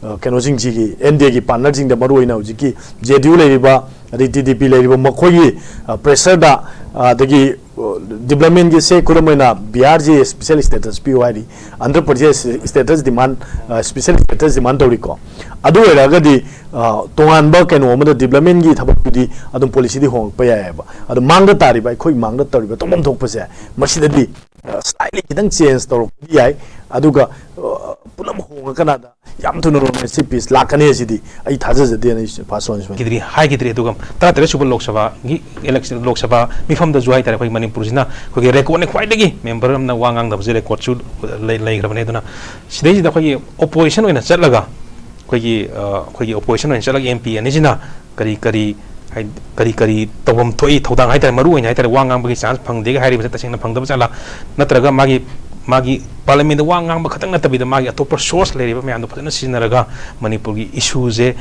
ꯑ, ꯀꯩꯅꯣꯁꯤꯡꯁꯤꯒꯤ, ꯑꯦꯟ ꯗꯤ ꯑꯦꯒꯤ ꯄꯥꯔꯠꯅꯔꯁꯤꯡꯗ, ꯃꯔꯨꯑꯣꯏꯅ ꯍꯧꯖꯤꯛꯀꯤ ꯖꯦ ꯗꯤ ꯌꯨ ꯂꯩꯔꯤꯕ, ꯑꯗꯩ ꯇꯤ ꯗꯤ ꯄꯤ ꯂꯩꯔꯤꯕ, ꯃꯈꯣꯏꯒꯤ, ꯑ, ꯄ꯭ꯔꯦꯁꯔꯗ, ꯑ, ꯑꯗꯒꯤ, ꯑ, ꯗꯤꯕ꯭ꯂꯞꯃꯦꯟꯒꯤꯁꯦ, ꯈꯨꯗꯝ ꯑꯣꯏꯅ ꯕꯤꯍꯥꯔꯁꯤ ꯁ꯭ꯄꯦꯁꯦꯜ ꯁ꯭ꯇꯦꯇꯁ ꯄꯤꯌꯨ ꯍꯥꯏꯔꯤ, ꯑꯟꯙ꯭ꯔ ꯄ꯭ꯔꯗꯦꯁ ꯁ꯭ꯇꯦꯇꯁ ꯗꯤꯃꯥꯟ, ꯑ, ꯁ꯭ꯄꯦꯁꯦꯜ ꯁ꯭ꯇꯦꯇꯁ ꯗꯤꯃꯥꯟ ꯇꯧꯔꯤꯀꯣ꯫ ꯑꯗꯨ ꯑꯣꯏꯔꯒꯗꯤ, ꯑ, ꯇꯣꯉꯥꯟꯕ ꯀꯩꯅꯣ ꯑꯃꯗ ꯗꯤꯕ꯭ꯂꯞꯃꯦꯟꯒꯤ ꯊꯕꯛꯇꯨꯗꯤ ꯑꯗꯨꯝ ꯄꯣꯂꯤꯁꯤꯗꯤ ꯍꯣꯡꯉꯛꯄ ꯌꯥꯏꯑꯕ꯫ ꯑꯗꯣ ꯃꯥꯡꯗ ꯇꯥꯔꯤꯕ, ꯑꯩꯈꯣꯏ ꯃꯥꯡꯗ ꯇꯧꯔꯤꯕ ꯇꯧꯐꯝ ꯊꯣꯛꯄꯁꯦ, ꯃꯁꯤꯗꯗꯤ, ꯑ, ꯁ꯭ꯂꯥꯏꯠꯂꯤ ꯈꯤꯇꯪ ꯆꯦꯟꯖ ꯇꯧꯔꯛꯄꯗꯤ ꯌꯥꯏ꯫ ꯑꯗꯨꯒ, ꯑ, ꯄꯨꯂꯞ ꯍꯣꯡꯉꯀꯥꯟꯗ ꯌꯥꯝ ꯊꯨꯅ ꯔꯣꯃꯦꯟꯁꯤ ꯄꯤꯁ ꯂꯥꯛꯀꯅꯤ ꯍꯥꯏꯁꯤꯗꯤ ꯑꯩ ꯊꯥꯖꯖꯗꯦꯅ ꯑꯩ ꯐꯥꯔꯁ ꯋꯥꯟ ꯁꯨꯃꯥꯏꯅ ꯍꯥꯏꯈꯤꯗ꯭ꯔꯤ, ꯍꯥꯏꯈꯤꯗ꯭ꯔꯤ꯫ ꯑꯗꯨꯒ ꯇꯔꯥꯇꯔꯦꯠ ꯁꯨꯕ ꯂꯣꯛ ꯁꯚꯥꯒꯤ ꯏꯂꯦꯛꯁꯟ, ꯂꯣꯛ ꯁꯚꯥ ꯃꯤꯐꯝꯗꯁꯨ ꯍꯥꯏꯇꯥꯔꯦ, ꯑꯩꯈꯣꯏ ꯃꯅꯤꯄꯨꯔꯁꯤꯅ ꯑꯩꯈꯣꯏꯒꯤ ꯔꯦꯀꯣꯔꯠꯅꯤ, ꯈ꯭ꯋꯥꯏꯗꯒꯤ ꯃꯦꯝꯕꯔ ꯑꯃꯅ ꯋꯥ ꯉꯥꯡꯗꯕꯁꯦ ꯔꯦꯀꯣꯔꯠꯁꯨ ꯂꯩ-, ꯂꯩꯈ꯭ꯔꯕꯅꯦ꯫ ꯑꯗꯨꯅ ꯁꯤꯗꯩꯁꯤꯗ ꯑꯩꯈꯣꯏꯒꯤ ꯑꯣꯄꯣꯖꯤꯁꯟ ꯑꯣꯏꯅ ꯆꯠꯂꯒ, ꯑꯩꯈꯣꯏꯒꯤ, ꯑ, ꯑꯩꯈꯣꯏꯒꯤ ꯑꯣꯄꯣꯖꯤꯁꯟ ꯑꯣꯏꯅ ꯆꯠꯂꯒ ꯑꯦꯝ ꯄꯤ ꯑꯅꯤꯁꯤꯅ ꯀꯔꯤ ꯀꯔꯤ, ꯍꯥꯏ-, ꯀꯔꯤ ꯀꯔꯤ ꯇꯧꯐꯝ ꯊꯣꯛꯏ, ꯊꯧꯗꯥꯡ ꯍꯥꯏꯇꯥꯔꯦ, ꯃꯔꯨ ꯑꯣꯏꯅ ꯍꯥꯏꯇꯥꯔꯦ, ꯋꯥ ꯉꯥꯡꯕꯒꯤ ꯆꯥꯟꯁ ꯐꯪꯗꯦꯒ ꯍꯥꯏꯔꯤꯕꯁꯦ ꯇꯁꯦꯡꯅ ꯐꯪꯗꯕ ꯖꯥꯠꯂꯥ? ꯅꯠꯇ꯭ꯔꯒ ꯃꯥꯒꯤ, ꯃꯥꯒꯤ ꯄꯥꯔꯂꯤꯌꯥꯃꯦꯟꯗ ꯋꯥ ꯉꯥꯡꯕ ꯈꯛꯇꯪ ꯅꯠꯇꯕꯤꯗ, ꯃꯥꯒꯤ ꯑꯇꯣꯞꯄ ꯁꯣꯔꯁ ꯂꯩꯔꯤꯕ ꯃꯌꯥꯝꯗꯣ ꯐꯖꯅ ꯁꯤꯖꯤꯟꯅꯔꯒ ꯃꯅꯤꯄꯨꯔꯒꯤ ꯏꯁꯨꯁꯦ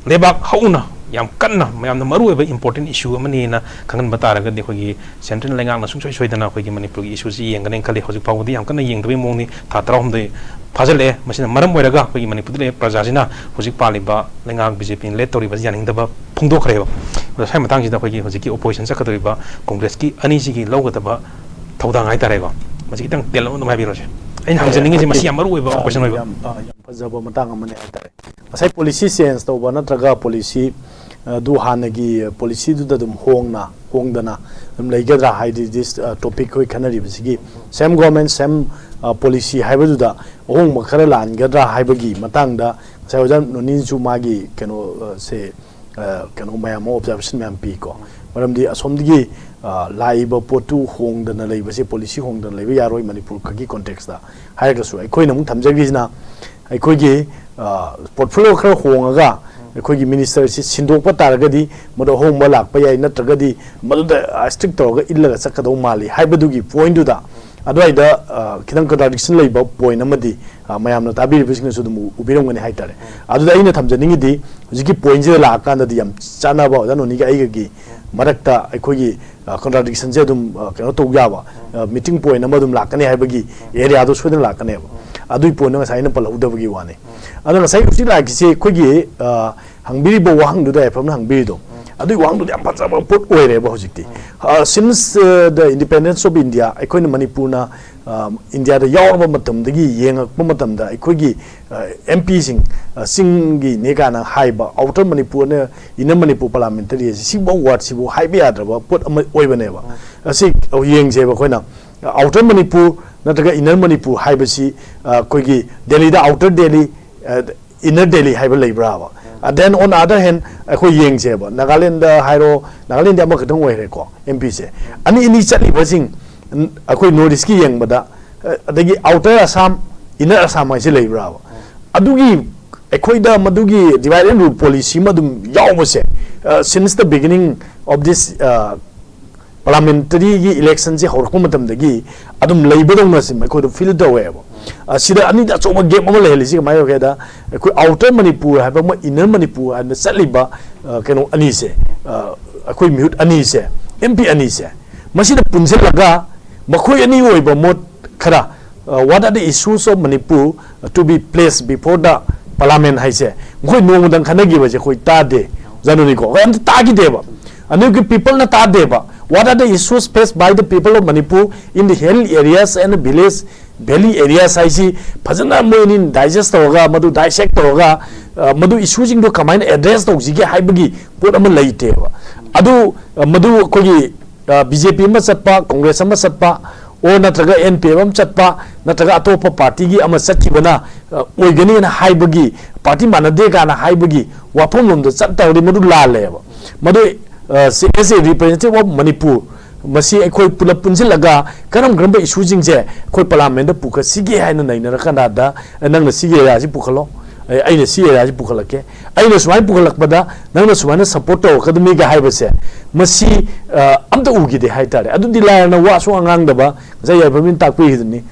ꯂꯩꯕꯥꯛ ꯍꯧꯅ ꯌꯥꯝ ꯀꯟꯅ ꯃꯌꯥꯝꯅ ꯃꯔꯨ ꯑꯣꯏꯕ ꯏꯝꯄꯣꯔꯇꯦꯟ ꯏꯁꯨ ꯑꯃꯅꯤꯅ ꯈꯪꯍꯟꯕ ꯇꯥꯔꯒꯗꯤ, ꯑꯩꯈꯣꯏꯒꯤ ꯁꯦꯟꯇ꯭ꯔꯦꯜ ꯂꯩꯉꯥꯛꯅ ꯁꯨꯡꯁꯣꯏ ꯁꯣꯏꯗꯅ ꯑꯩꯈꯣꯏꯒꯤ ꯃꯅꯤꯄꯨꯔꯒꯤ ꯏꯁꯨꯁꯤ ꯌꯦꯡꯒꯅꯤ ꯈꯜꯂꯤ꯫ ꯍꯧꯖꯤꯛ ꯐꯥꯎꯕꯗꯤ ꯌꯥꯝ ꯀꯟꯅ ꯌꯦꯡꯗꯕꯒꯤ ꯃꯑꯣꯡꯅꯤ꯫ ꯊꯥ ꯇꯔꯥꯍꯨꯝꯗꯣꯏ ꯐꯥꯖꯤꯜꯂꯛꯑꯦ꯫ ꯃꯁꯤꯅ ꯃꯔꯝ ꯑꯣꯏꯔꯒ ꯑꯩꯈꯣꯏꯒꯤ ꯃꯅꯤꯄꯨꯔꯗ ꯂꯩꯔꯤꯕ ꯄ꯭ꯔꯖꯥꯁꯤꯅ ꯍꯧꯖꯤꯛ ꯄꯥꯜꯂꯤꯕ ꯂꯩꯉꯥꯛ ꯕꯤ ꯖꯦ ꯄꯤꯅ ꯂꯦꯠ ꯇꯧꯔꯤꯕꯁꯤ ꯌꯥꯅꯤꯡꯗꯕ ꯐꯣꯡꯗꯣꯛꯈ꯭ꯔꯦꯕ꯫ ꯑꯗꯣ ꯁ꯭ꯋꯥꯏ ꯃꯇꯥꯡꯁꯤꯗ ꯑꯩꯈꯣꯏꯒꯤ ꯍꯧꯖꯤꯛꯀꯤ ꯑꯣꯄꯣꯖꯤꯁꯟ ꯆꯠꯀꯗꯧꯔꯤꯕ ꯀꯣꯡꯒ꯭ꯔꯦꯁꯀꯤ ꯑꯅꯤꯁꯤꯒꯤ ꯂꯧꯒꯗꯕ ꯊꯧꯗꯥꯡ ꯍꯥꯏꯇꯥꯔꯦꯀꯣ, ꯃꯁꯤ ꯈꯤꯇꯪ ꯇꯦꯜꯂꯞꯅ ꯑꯗꯨꯝ ꯍꯥꯏꯕꯤꯔꯣꯁꯦ꯫ ꯑꯩꯅ ꯍꯪꯖꯅꯤꯡꯉꯤꯁꯦ, ꯃꯁꯤ ꯌꯥꯝ ꯃꯔꯨ ꯑꯣꯏꯕ ꯀꯣꯏꯁꯟ ꯑꯣꯏꯕ꯫ ꯌꯥꯝ, ꯑ, ꯌꯥꯝ ꯐꯖꯕ ꯃꯇꯥꯡ ꯑꯃꯅꯦ ꯍꯥꯏꯇꯥꯔꯦ꯫ ꯉꯁꯥꯏ ꯄꯣꯂꯤꯁꯤ ꯆꯦꯟꯖ ꯇꯧꯕ ꯅꯠꯇ꯭ꯔꯒ ꯄꯣꯂꯤꯁꯤ ꯑꯗꯨ ꯍꯥꯟꯅꯒꯤ ꯄꯣꯂꯤꯁꯤꯗꯨꯗ ꯑꯗꯨꯝ ꯍꯣꯡꯅ ꯍꯣꯡꯗꯅ ꯑꯗꯨꯝ ꯂꯩꯒꯗ꯭ꯔꯥ? ꯍꯥꯏꯗꯤ ꯗꯤꯁ ꯇꯣꯄꯤꯛ ꯑꯩꯈꯣꯏ ꯈꯟꯅꯔꯤꯕꯁꯤꯒꯤ ꯁꯦꯝ ꯒꯣꯔꯃꯦꯟ ꯁꯦꯝ ꯄꯣꯂꯤꯁꯤ ꯍꯥꯏꯕꯗꯨꯗ ꯑꯍꯣꯡꯕ ꯈꯔ ꯂꯥꯛꯍꯟꯒꯗ꯭ꯔꯥ ꯍꯥꯏꯕꯒꯤ ꯃꯇꯥꯡꯗ ꯉꯁꯥꯏ ꯑꯣꯖꯥ ꯅꯣꯅꯤꯅꯁꯨ ꯃꯥꯒꯤ ꯀꯩꯅꯣ, ꯑ, ꯁꯦ, ꯑ, ꯀꯩꯅꯣ ꯃꯌꯥꯝ ꯑꯃ ꯑꯣꯕꯖꯥꯔꯕꯦꯁꯟ ꯃꯌꯥꯝ ꯄꯤꯀꯣ꯫ ꯃꯔꯝꯗꯤ ꯑꯁꯣꯝꯗꯒꯤ, ꯑ, ꯂꯥꯛꯏꯕ ꯄꯣꯠꯇꯨ ꯍꯣꯡꯗꯅ ꯂꯩꯕꯁꯦ, ꯄꯣꯂꯤꯁꯤ ꯍꯣꯡꯗꯅ ꯂꯩꯕ ꯌꯥꯔꯣꯏ ꯃꯅꯤꯄꯨꯔ ꯈꯛꯀꯤ ꯀꯣꯟꯇꯦꯛꯁꯇ ꯍꯥꯏꯔꯒꯁꯨ꯫ ꯑꯩꯈꯣꯏꯅ ꯑꯃꯨꯛ ꯊꯝꯖꯈ꯭ꯔꯤꯁꯤꯅ ꯑꯩꯈꯣꯏꯒꯤ, ꯑ, ꯄꯣꯔꯠꯐꯣꯂꯤꯑꯣ ꯈꯔ ꯍꯣꯡꯉꯒ ꯑꯩꯈꯣꯏꯒꯤ ꯃꯤꯅꯤꯁꯇꯔꯁꯤ ꯁꯤꯟꯗꯣꯛꯄ ꯇꯥꯔꯒꯗꯤ ꯃꯗꯨ ꯑꯍꯣꯡꯕ ꯂꯥꯛꯄ ꯌꯥꯏ, ꯅꯠꯇ꯭ꯔꯒꯗꯤ ꯃꯗꯨꯗ ꯏꯁꯇ꯭ꯔꯤꯛ ꯇꯧꯔꯒ ꯏꯜꯂꯒ ꯆꯠꯀꯗꯧ ꯃꯥꯜꯂꯤ ꯍꯥꯏꯕꯗꯨꯒꯤ ꯄꯣꯏꯟꯗꯨꯗ ꯑꯗꯨꯋꯥꯏꯗ, ꯑ, ꯈꯤꯇꯪ ꯀꯟꯇ꯭ꯔꯥꯗꯤꯛꯁꯟ ꯂꯩꯕ ꯄꯣꯏꯟ ꯑꯃꯗꯤ, ꯑ, ꯃꯌꯥꯝꯅ ꯇꯥꯕꯤꯔꯤꯕꯁꯤꯡꯅꯁꯨ ꯑꯗꯨꯝ ꯎ-, ꯎꯕꯤꯔꯝꯒꯅꯤ ꯍꯥꯏꯇꯥꯔꯦ꯫ ꯑꯗꯨꯗ ꯑꯩꯅ ꯊꯝꯖꯅꯤꯡꯉꯤꯗꯤ ꯍꯧꯖꯤꯛꯀꯤ ꯄꯣꯏꯟꯁꯤꯗ ꯂꯥꯛꯑꯀꯥꯟꯗꯗꯤ ꯌꯥꯝ ꯆꯥꯟꯅꯕ ꯑꯣꯖꯥ ꯅꯣꯅꯤꯒ ꯑꯩꯒꯒꯤ ꯃꯔꯛꯇ ꯑꯩꯈꯣꯏꯒꯤ, ꯑ, ꯀꯟꯇ꯭ꯔꯥꯗꯤꯛꯁꯟꯁꯦ ꯑꯗꯨꯝ, ꯑ, ꯀꯩꯅꯣ ꯇꯧ ꯌꯥꯕ, ꯑ, ꯃꯤꯇꯤꯡ ꯄꯣꯏꯟ ꯑꯃ ꯑꯗꯨꯝ ꯂꯥꯛꯀꯅꯤ ꯍꯥꯏꯕꯒꯤ ꯑꯦꯔꯤꯌꯥꯗꯣ ꯁꯣꯏꯗꯅ ꯂꯥꯛꯀꯅꯦꯕ꯫ ꯑꯗꯨꯒꯤ ꯄꯣꯏꯟꯗꯣ ꯉꯁꯥꯏ ꯑꯩꯅ ꯄꯜꯍꯧꯗꯕꯒꯤ ꯋꯥꯅꯤ꯫ ꯑꯗꯣ ꯉꯁꯥꯏ ꯍꯧꯖꯤꯛ ꯂꯥꯛꯈꯤꯁꯦ ꯑꯩꯈꯣꯏꯒꯤ, ꯑ, ꯍꯪꯕꯤꯔꯤꯕ ꯋꯥꯍꯪꯗꯨꯗ ꯌꯥꯏꯐꯝꯅ ꯍꯪꯕꯤꯔꯤꯗꯣ, ꯑꯗꯨꯒꯤ ꯋꯥꯍꯪꯗꯨꯗꯤ ꯌꯥꯝ ꯐꯖꯕ ꯄꯣꯠ ꯑꯣꯏꯔꯦꯕ ꯍꯧꯖꯤꯛꯇꯤ꯫ ꯑ, since, ꯑ, the independence of India, ꯑꯩꯈꯣꯏꯅ ꯃꯅꯤꯄꯨꯔꯅ, ꯑ, ꯏꯟꯗꯤꯌꯥꯗ ꯌꯥꯎꯔꯕ ꯃꯇꯝꯗꯒꯤ ꯌꯦꯡꯉꯛꯄ ꯃꯇꯝꯗ ꯑꯩꯈꯣꯏꯒꯤ, ꯑ, ꯑꯦꯝ ꯄꯤꯁꯤꯡ, ꯑ, ꯆꯤꯡꯒꯤꯅꯦ ꯀꯥꯏꯅ ꯍꯥꯏꯕ, ꯑꯥꯎꯇꯔ ꯃꯅꯤꯄꯨꯔꯅ ꯏꯟꯅꯔ ꯃꯅꯤꯄꯨꯔ ꯄꯥꯔꯂꯥꯃꯦꯟꯇꯔꯤ ꯑꯁꯤ ꯁꯤꯒꯨꯝꯕ ꯋꯥꯔꯗꯁꯤꯕꯨ ꯍꯥꯏꯕ ꯌꯥꯗ꯭ꯔꯕ ꯄꯣꯠ ꯑꯃ ꯑꯣꯏꯕꯅꯦꯕ꯫ ꯑꯁꯤ ꯌꯦꯡꯁꯦꯕ ꯑꯩꯈꯣꯏꯅ꯫ ꯑꯥꯎꯇꯔ ꯃꯅꯤꯄꯨꯔ ꯅꯠꯇ꯭ꯔꯒ ꯏꯟꯅꯔ ꯃꯅꯤꯄꯨꯔ ꯍꯥꯏꯕꯁꯤ, ꯑ, ꯑꯩꯈꯣꯏꯒꯤ ꯗꯦꯜꯂꯤꯗ ꯑꯥꯎꯇꯔ ꯗꯦꯜꯂꯤ, ꯑ, ꯏꯟꯅꯔ ꯗꯦꯜꯂꯤ ꯍꯥꯏꯕ ꯂꯩꯕ꯭ꯔꯥꯕ? ꯑ, then on other hand, ꯑꯩꯈꯣꯏ ꯌꯦꯡꯁꯦꯕ, ꯅꯥꯒꯥꯂꯦꯟꯗ ꯍꯥꯏꯔꯣ, ꯅꯥꯒꯥꯂꯦꯟꯗꯤ ꯑꯃꯈꯛꯇꯪ ꯑꯣꯏꯔꯦꯀꯣ, ꯑꯦꯝ ꯄꯤꯁꯦ꯫ ꯑꯅꯤ ꯑꯅꯤ ꯆꯠꯂꯤꯕꯁꯤꯡ, ꯎꯝ, ꯑꯩꯈꯣꯏ ꯅꯣꯔꯠ ꯏꯁꯀꯤ ꯌꯦꯡꯕꯗ, ꯑ, ꯑꯗꯒꯤ ꯑꯥꯎꯇꯔ ꯑꯁꯥꯝ, ꯏꯟꯅꯔ ꯑꯁꯥꯝ ꯍꯥꯏꯁꯦ ꯂꯩꯕ꯭ꯔꯥꯕ? ꯑꯗꯨꯒꯤ ꯑꯩꯈꯣꯏꯗ ꯃꯗꯨꯒꯤ divide and rule policy ꯑꯃ ꯑꯗꯨꯝ ꯌꯥꯎꯕꯁꯦ, ꯑ, since the beginning of this, ꯑ, ꯄꯥꯔꯂꯥꯃꯦꯟꯇꯔꯤꯒꯤ ꯏꯂꯦꯛꯁꯟꯁꯦ ꯍꯧꯔꯛꯄ ꯃꯇꯝꯗꯒꯤ ꯑꯗꯨꯝ ꯂꯩꯕꯗꯧꯅ ꯁꯤ ꯑꯩꯈꯣꯏꯗ ꯐꯤꯜ ꯇꯧꯋꯦꯕ꯫ ꯑ, ꯁꯤꯗ ꯑꯅꯤꯗ ꯑꯆꯧꯕ ꯒꯦꯞ ꯑꯃ ꯂꯩꯍꯜꯂꯤꯁꯤ ꯀꯃꯥꯏꯅ ꯇꯧꯒꯦꯗ, ꯑꯩꯈꯣꯏ ꯑꯥꯎꯇꯔ ꯃꯅꯤꯄꯨꯔ ꯍꯥꯏꯕ ꯑꯃ, ꯏꯟꯅꯔ ꯃꯅꯤꯄꯨꯔ ꯍꯥꯏꯅ ꯆꯠꯂꯤꯕ, ꯑ, ꯀꯩꯅꯣ ꯑꯅꯤꯁꯦ, ꯑ, ꯑꯩꯈꯣꯏ ꯃꯤꯍꯨꯠ ꯑꯅꯤꯁꯦ, ꯑꯦꯝ ꯄꯤ ꯑꯅꯤꯁꯦ, ꯃꯁꯤꯗ ꯄꯨꯟꯁꯤꯜꯂꯒ ꯃꯈꯣꯏ ꯑꯅꯤ ꯑꯣꯏꯕ ꯃꯣꯠ ꯈꯔ, ꯑ, what are the issues of Manipur to be placed before the parliament ꯍꯥꯏꯁꯦ, ꯃꯈꯣꯏ ꯅꯣꯡꯃꯗꯪ ꯈꯟꯅꯈꯤꯕꯁꯦ ꯑꯩꯈꯣꯏ ꯇꯥꯗꯦ, ꯑꯣꯖꯥ ꯅꯣꯅꯤꯀꯣ, ꯑꯩꯈꯣꯏ ꯑꯝꯇ ꯇꯥꯈꯤꯗꯦꯕ꯫ ꯑꯅꯤꯒꯤ ꯄꯤꯄꯜꯅ ꯇꯥꯗꯦꯕ꯫ What are the issues faced by the people of Manipur in the hill areas and village Valley areas ꯍꯥꯏꯁꯤ ꯐꯖꯅ ꯃꯣꯏ ꯑꯅꯤ digest ꯇꯧꯔꯒ, ꯃꯗꯨ dissect ꯇꯧꯔꯒ, ꯑ, ꯃꯗꯨ issue ꯁꯤꯡꯗꯣ ꯀꯃꯥꯏꯅ address ꯇꯧꯁꯤꯒꯦ ꯍꯥꯏꯕꯒꯤ ꯄꯣꯠ ꯑꯃ ꯂꯩꯇꯦꯕ꯫ ꯑꯗꯨ, ꯑ, ꯃꯗꯨ ꯑꯩꯈꯣꯏꯒꯤ, ꯑ, B J P ꯑꯃ ꯆꯠꯄ, Congress ꯑꯃ ꯆꯠꯄ, or ꯅꯠꯇ꯭ꯔꯒ N P F ꯑꯃ ꯆꯠꯄ, ꯅꯠꯇ꯭ꯔꯒ ꯑꯇꯣꯞꯄ party ꯒꯤ ꯑꯃ ꯆꯠꯈꯤꯕꯅ, ꯑ, ꯑꯣꯏꯒꯅꯤꯅ ꯍꯥꯏꯕꯒꯤ, party ꯃꯥꯟꯅꯗꯦ ꯀꯥꯏꯅ ꯍꯥꯏꯕꯒꯤ ꯋꯥꯐꯝꯂꯣꯝꯗ ꯆꯠꯇ꯭ꯔꯒꯗꯤ ꯃꯗꯨ ꯂꯥꯜꯂꯦꯕ꯫ ꯃꯗꯨ, ꯑ, ꯁꯤ, as a representative of Manipur, ꯃꯁꯤ ꯑꯩꯈꯣꯏ ꯄꯨꯂꯞ ꯄꯨꯟꯁꯤꯜꯂꯒ ꯀꯔꯝ ꯀꯔꯝꯕ issue ꯁꯤꯡꯁꯦ ꯑꯩꯈꯣꯏ parliament ꯇ ꯄꯨꯈꯠꯁꯤꯒꯦ ꯍꯥꯏꯅ ꯅꯩꯅꯔꯀꯥꯟꯗ, "ꯑꯦ, ꯅꯪꯅ ꯁꯤꯒꯤ area ꯁꯤ ꯄꯨꯈꯠꯂꯣ, ꯑꯦ, ꯑꯩꯅ ꯁꯤꯒꯤ area ꯁꯤ ꯄꯨꯈꯠꯂꯛꯀꯦ, ꯑꯩꯅ ꯁꯨꯃꯥꯏꯅ ꯄꯨꯈꯠꯂꯛꯄꯗ ꯅꯪꯅ ꯁꯨꯃꯥꯏꯅ support ꯇꯧꯔꯛꯀꯗꯕꯅꯤꯒ" ꯍꯥꯏꯕꯁꯦ, ꯃꯁꯤ, ꯑ, ꯑꯝꯇ ꯎꯈꯤꯗꯦ ꯍꯥꯏꯇꯥꯔꯦ꯫ ꯑꯗꯨꯗꯤ ꯂꯥꯏꯔꯅ ꯋꯥ ꯁꯨꯡꯉꯥꯡ ꯉꯥꯡꯗꯕ, ꯉꯁꯥꯏ ꯌꯥꯏꯐꯕꯅ ꯇꯥꯛꯄꯤꯔꯤꯗꯨꯅꯤ,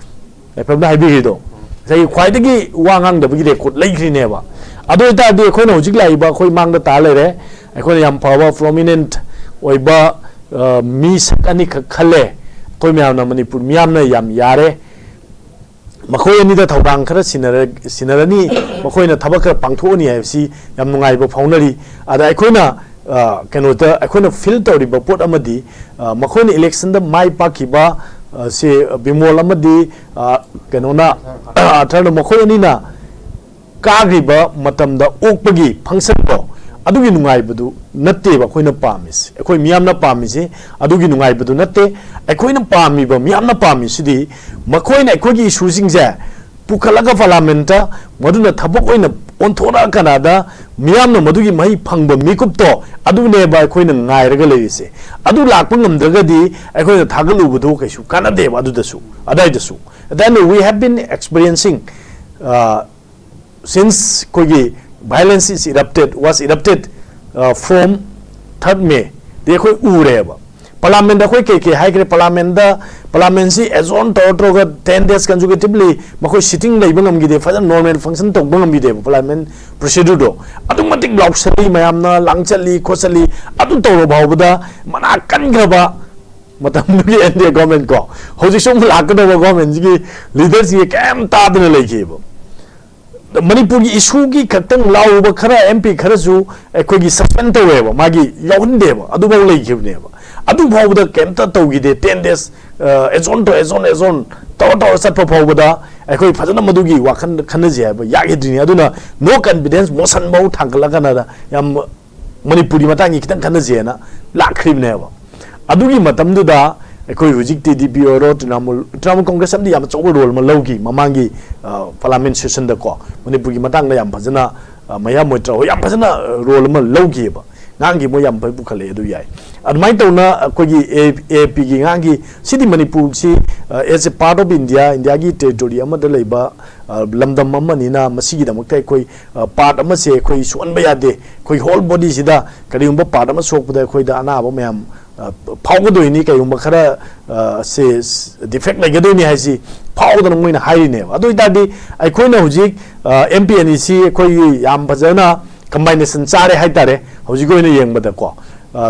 ꯌꯥꯏꯐꯕꯅ ꯍꯥꯏꯕꯤꯔꯤꯗꯣ, ꯉꯁꯥꯏꯒꯤ ꯈ꯭ꯋꯥꯏꯗꯒꯤ ꯋꯥ ꯉꯥꯡꯗꯕꯒꯤ record ꯂꯩꯈ꯭ꯔꯤꯅꯦꯕ꯫ ꯑꯗꯨ ꯑꯣꯏꯇꯥꯔꯗꯤ ꯑꯩꯈꯣꯏꯅ ꯍꯧꯖꯤꯛ ꯂꯥꯛꯏꯕ ꯑꯩꯈꯣꯏ ꯃꯥꯡꯗ ꯇꯥ ꯂꯩꯔꯦ, ꯑꯩꯈꯣꯏꯅ ꯌꯥꯝ ꯐꯕ prominent ꯑꯣꯏꯕ, ꯑ, ꯃꯤ ꯁꯛ ꯑꯅꯤꯈꯛ ꯈꯜꯂꯦ꯫ ꯑꯩꯈꯣꯏ ꯃꯌꯥꯝꯅ, ꯃꯅꯤꯄꯨꯔ ꯃꯤꯌꯥꯝꯅ ꯌꯥꯝ ꯌꯥꯔꯦ꯫ ꯃꯈꯣꯏ ꯑꯅꯤꯗ ꯊꯧꯗꯥꯡ ꯈꯔ ꯁꯤꯟꯅꯔ-, ꯁꯤꯟꯅꯔꯅꯤ, ꯃꯈꯣꯏꯅ ꯊꯕꯛ ꯈꯔ ꯄꯥꯡꯊꯣꯛꯑꯅꯤ ꯍꯥꯏꯕꯁꯤ ꯌꯥꯝ ꯅꯨꯡꯉꯥꯏꯕ ꯐꯥꯎꯅꯔꯤ꯫ ꯑꯗ ꯑꯩꯈꯣꯏꯅ, ꯑ, ꯀꯩꯅꯣꯗ ꯑꯩꯈꯣꯏꯅ feel ꯇꯧꯔꯤꯕ ꯄꯣꯠ ꯑꯃꯗꯤ, ꯑ, ꯃꯈꯣꯏꯅ election ꯗ ꯃꯥꯏ ꯄꯥꯛꯈꯤꯕ, ꯑ, ꯁꯤ ꯕꯤꯃꯣꯜ ꯑꯃꯗꯤ, ꯑ, ꯀꯩꯅꯣꯅ, ꯑꯊꯔꯅ, ꯃꯈꯣꯏ ꯑꯅꯤꯅ ꯀꯥꯈ꯭ꯔꯤꯕ ꯃꯇꯝꯗ ꯑꯣꯛꯄꯒꯤ function ꯗꯣ, ꯑꯗꯨꯒꯤ ꯅꯨꯡꯉꯥꯏꯕꯗꯨ ꯅꯠꯇꯦꯕ ꯑꯩꯈꯣꯏꯅ ꯄꯥꯝꯃꯤꯁꯦ, ꯑꯩꯈꯣꯏ ꯃꯤꯌꯥꯝꯅ ꯄꯥꯝꯃꯤꯁꯦ ꯑꯗꯨꯒꯤ ꯅꯨꯡꯉꯥꯏꯕꯗꯨ ꯅꯠꯇꯦ꯫ ꯑꯩꯈꯣꯏꯅ ꯄꯥꯝꯃꯤꯕ, ꯃꯤꯌꯥꯝꯅ ꯄꯥꯝꯃꯤꯁꯤꯗꯤ ꯃꯈꯣꯏꯅ ꯑꯩꯈꯣꯏꯒꯤ issue ꯁꯤꯡꯁꯦ ꯄꯨꯈꯠꯂꯒ parliament ꯇ ꯃꯗꯨꯅ ꯊꯕꯛ ꯑꯣꯏꯅ ꯑꯣꯟꯊꯣꯔꯛꯑꯀꯥꯟꯗ ꯃꯤꯌꯥꯝꯅ ꯃꯗꯨꯒꯤ ꯃꯍꯩ ꯐꯪꯕ ꯃꯤꯀꯨꯞꯇꯣ ꯑꯗꯨꯅꯦꯕ ꯑꯩꯈꯣꯏꯅ ꯉꯥꯏꯔꯒ ꯂꯩꯔꯤꯁꯦ꯫ ꯑꯗꯨ ꯂꯥꯛꯄ ꯉꯝꯗ꯭ꯔꯒꯗꯤ ꯑꯩꯈꯣꯏꯅ ꯊꯥꯒꯠꯂꯨꯕꯗꯨ ꯀꯩꯁꯨ ꯀꯥꯟꯅꯗꯦꯕ꯫ ꯑꯗꯨꯗꯁꯨ, ꯑꯗꯥꯏꯗꯁꯨ, then we have been experiencing, uh, since ꯑꯩꯈꯣꯏꯒꯤ violence is erupted, was erupted, uh, from third May ꯗꯤ ꯑꯩꯈꯣꯏ ꯎꯔꯦꯕ꯫ Parliament ꯗ ꯑꯩꯈꯣꯏ ꯀꯩ ꯀꯩ ꯍꯥꯏꯈ꯭ꯔꯦ? Parliament ꯗ, parliament ꯁꯤ adjourn ꯇꯧꯔ ꯇꯧꯔꯒ ten days consecutively ꯃꯈꯣꯏ sitting ꯂꯩꯕ ꯉꯝꯈꯤꯗꯦ, ꯐꯖꯅ normal function ꯇꯧꯕ ꯉꯝꯈꯤꯗꯦꯕ parliament procedure ꯗꯣ꯫ ꯑꯗꯨꯛ ꯃꯇꯤꯛ ꯂꯥꯎꯁꯜꯂꯤ, ꯃꯌꯥꯝꯅ ꯂꯥꯡꯆꯠꯂꯤ ꯈꯣꯠꯆꯠꯂꯤ, ꯑꯗꯨ ꯇꯧꯔ ꯐꯥꯎꯕꯗ ꯃꯅꯥ ꯀꯟꯈ꯭ꯔꯕ ꯃꯇꯝꯗꯨꯒꯤ N D A government ꯀꯣ, ꯍꯧꯖꯤꯛꯁꯨ ꯑꯃꯨꯛ ꯂꯥꯛꯀꯗꯧꯕ government ꯁꯤꯒꯤ leader ꯁꯤꯒꯤ ꯀꯩꯝ ꯇꯥꯗꯅ ꯂꯩꯈꯤꯕ꯫ ꯃꯅꯤꯄꯨꯔꯒꯤ issue ꯒꯤ ꯈꯛꯇꯪ ꯂꯥꯎꯔꯨꯕ ꯈꯔ M P ꯈꯔꯁꯨ ꯑꯩꯈꯣꯏꯒꯤ suspend ꯇꯧꯋꯦꯕ, ꯃꯥꯒꯤ ꯌꯥꯎꯍꯟꯗꯦꯕ, ꯑꯗꯨꯐꯥꯎ ꯂꯩꯈꯤꯕꯅꯦꯕ꯫ ꯑꯗꯨ ꯐꯥꯎꯕꯗ ꯀꯩꯝꯇ ꯇꯧꯈꯤꯗꯦ꯫ Ten days, ꯑꯦꯖꯣꯟ ꯇꯧ ꯑꯦꯖꯣꯟ ꯑꯦꯖꯣꯟ ꯇꯧꯔ ꯇꯧꯔ ꯆꯠꯄ ꯐꯥꯎꯕꯗ ꯑꯩꯈꯣꯏ ꯐꯖꯅ ꯃꯗꯨꯒꯤ ꯋꯥꯈꯜ ꯈꯟꯅꯁꯤ ꯍꯥꯏꯕ ꯌꯥꯈꯤꯗ꯭ꯔꯤꯅꯤ꯫ ꯑꯗꯨꯅ no confidence motion ꯐꯥꯎ ꯊꯥꯡꯒꯠꯂꯀꯥꯟꯗ ꯌꯥꯝ ꯃꯅꯤꯄꯨꯔꯒꯤ ꯃꯇꯥꯡꯒꯤ ꯈꯤꯇꯪ ꯈꯟꯅꯁꯦꯅ ꯂꯥꯛꯈ꯭ꯔꯤꯕꯅꯦꯕ꯫ ꯑꯗꯨꯒꯤ ꯃꯇꯝꯗꯨꯗ ꯑꯩꯈꯣꯏ ꯍꯧꯖꯤꯛ ꯇꯤ ꯗꯤ ꯄꯤ ꯑꯣꯏꯔꯣ, ꯇ꯭ꯔꯤꯅꯥꯃꯨꯜ, ꯇ꯭ꯔꯤꯅꯥꯃꯨꯜ ꯀꯣꯡꯒ꯭ꯔꯦꯁ ꯑꯃꯗꯤ ꯌꯥꯝ ꯑꯆꯧꯕ ꯔꯣꯜ ꯑꯃ ꯂꯧꯈꯤ ꯃꯃꯥꯡꯒꯤ ꯄꯥꯔꯂꯥꯃꯦꯟ ꯁꯦꯁꯟꯗꯀꯣ꯫ ꯃꯅꯤꯄꯨꯔꯒꯤ ꯃꯇꯥꯡꯗ ꯌꯥꯝ ꯐꯖꯅ, ꯃꯌꯥ ꯃꯣꯏꯇ꯭ꯔꯥ ꯍꯣꯏ ꯌꯥꯝ ꯐꯖꯅ ꯔꯣꯜ ꯑꯃ ꯂꯧꯈꯤꯑꯕ꯫ ꯉꯥꯡꯈꯤ, ꯃꯣꯏ ꯌꯥꯝ ꯐꯖ ꯄꯨꯈꯠꯂꯛꯑꯦ, ꯑꯗꯨ ꯌꯥꯏ꯫ ꯑꯗꯨꯃꯥꯏꯅ ꯇꯧꯅ ꯑꯩꯈꯣꯏꯒꯤ ꯑꯦ ꯑꯦ ꯄꯤꯒꯤ ꯉꯥꯡꯈꯤ꯫ ꯁꯤꯗꯤ ꯃꯅꯤꯄꯨꯔꯁꯤ as a part of India, ꯏꯟꯗꯤꯌꯥꯒꯤ ꯇꯦꯔꯤꯇꯣꯔꯤ ꯑꯃꯗ ꯂꯩꯕ ꯂꯝꯗꯝ ꯑꯃꯅꯤꯅ ꯃꯁꯤꯒꯤꯗꯃꯛꯇ ꯑꯩꯈꯣꯏ ꯄꯥꯔꯠ ꯑꯃꯁꯦ ꯑꯩꯈꯣꯏ ꯁꯣꯛꯍꯟꯕ ꯌꯥꯗꯦ꯫ ꯑꯩꯈꯣꯏ ꯍꯣꯜ ꯕꯣꯗꯤꯁꯤꯗ ꯀꯔꯤꯒꯨꯝꯕ ꯄꯥꯔꯠ ꯑꯃ ꯁꯣꯛꯄꯗ ꯑꯩꯈꯣꯏꯗ ꯑꯅꯥꯕ ꯃꯌꯥꯝ ꯐꯥꯎꯒꯗꯣꯏꯅꯤ꯫ ꯀꯔꯤꯒꯨꯝꯕ ꯈꯔ ꯁꯦ ꯗꯤꯐꯦꯛ ꯂꯩꯒꯗꯣꯏꯅꯤ ꯍꯥꯏꯁꯤ ꯐꯥꯎꯗꯅ ꯃꯣꯏꯅ ꯍꯥꯏꯔꯤꯅꯦꯕ꯫ ꯑꯗꯨ ꯑꯣꯏꯇꯥꯔꯗꯤ ꯑꯩꯈꯣꯏꯅ ꯍꯧꯖꯤꯛ ꯑꯦꯝ ꯄꯤ ꯑꯦꯟ ꯏ ꯁꯤ ꯑꯩꯈꯣꯏꯒꯤ ꯌꯥꯝ ꯐꯖꯅ ꯀꯝꯕꯥꯏꯅꯦꯁꯟ ꯆꯥꯔꯦ ꯍꯥꯏꯇꯥꯔꯦ꯫ ꯍꯧꯖꯤꯛꯀꯤ ꯑꯣꯏꯅ ꯌꯦꯡꯕꯗꯀꯣ,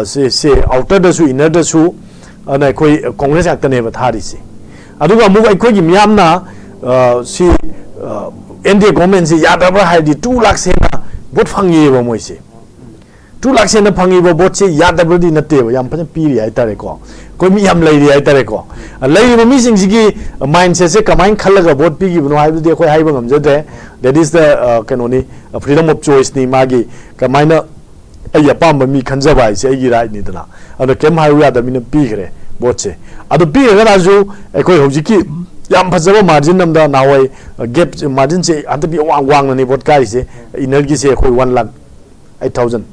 ꯁꯦ ꯁꯦ ꯑꯥꯎꯇꯔꯗꯁꯨ ꯏꯟꯅꯔꯗꯁꯨ ꯑꯗꯨꯅ ꯑꯩꯈꯣꯏ ꯀꯣꯡꯒ꯭ꯔꯦꯁ ꯉꯥꯛꯇꯅꯦꯕ ꯊꯥꯔꯤꯁꯦ꯫ ꯑꯗꯨꯒ ꯑꯃꯨꯛ ꯑꯩꯈꯣꯏꯒꯤ ꯃꯤꯌꯥꯝꯅ ꯁꯤ ꯑꯦꯟ ꯗꯤ ꯑꯦ ꯒꯣꯔꯃꯦꯟꯁꯤ ꯌꯥꯗꯕ꯭ꯔꯥ ꯍꯥꯏꯔꯗꯤ ꯇꯨ ꯂꯥꯛꯁ ꯍꯦꯟꯅ ꯚꯣꯠ ꯐꯪꯉꯤꯑꯕ ꯃꯣꯏꯁꯦ꯫ ꯇꯨ ꯂꯥꯛꯁ ꯍꯦꯟꯅ ꯐꯪꯉꯤꯕ ꯚꯣꯠꯁꯦ ꯌꯥꯗꯕ꯭ꯔꯗꯤ ꯅꯠꯇꯦꯕ, ꯌꯥꯝ ꯐꯖꯅ ꯄꯤꯔꯤ ꯍꯥꯏꯇꯥꯔꯦꯀꯣ꯫ ꯑꯩꯈꯣꯏ ꯃꯤ ꯌꯥꯝ ꯂꯩꯔꯤ ꯍꯥꯏꯇꯥꯔꯦꯀꯣ꯫ ꯂꯩꯔꯤꯕ ꯃꯤꯁꯤꯡꯁꯤꯒꯤ ꯃꯥꯏꯟꯁꯦꯠꯁꯦ ꯀꯃꯥꯏꯅ ꯈꯜꯂꯒ ꯚꯣꯠ ꯄꯤꯈꯤꯕꯅꯣ ꯍꯥꯏꯕꯗꯨꯗꯤ ꯑꯩꯈꯣꯏ ꯍꯥꯏꯕ ꯉꯝꯖꯗ꯭ꯔꯦ꯫ That is the ꯀꯩꯅꯣꯅꯤ, freedom of choice ꯅꯤ꯫ ꯃꯥꯒꯤ ꯀꯃꯥꯏꯅ ꯑꯩꯒꯤ ꯑꯄꯥꯝꯕ ꯃꯤ ꯈꯟꯖꯕ ꯍꯥꯏꯁꯦ ꯑꯩꯒꯤ ꯔꯥꯏꯠꯅꯤꯗꯅ꯫ ꯑꯗꯣ ꯀꯩꯝ ꯍꯥꯏꯌꯨ ꯌꯥꯗꯕꯅꯤꯅ ꯄꯤꯈ꯭ꯔꯦ ꯚꯣꯠꯁꯦ꯫ ꯑꯗꯣ ꯄꯤꯈ꯭ꯔꯒꯅꯁꯨ ꯑꯩꯈꯣꯏ ꯍꯧꯖꯤꯛꯀꯤ ꯌꯥꯝ ꯐꯖꯕ ꯃꯥꯔꯖꯤꯟ ꯑꯃꯗ ꯅꯍꯥꯟꯋꯥꯏ ꯒꯦꯞ ꯃꯥꯔꯖꯤꯟꯁꯦ ꯍꯟꯗꯛꯇꯤ ꯋꯥꯡ ꯋꯥꯡꯅꯅꯤ ꯚꯣꯠ ꯀꯥꯏꯔꯤꯁꯦ꯫ ꯏꯟꯅꯔꯒꯤꯁꯦ ꯑꯩꯈꯣꯏ ꯋꯥꯟ ꯂꯥꯛ ꯑꯩꯠ ꯊꯥꯎꯖꯟ꯫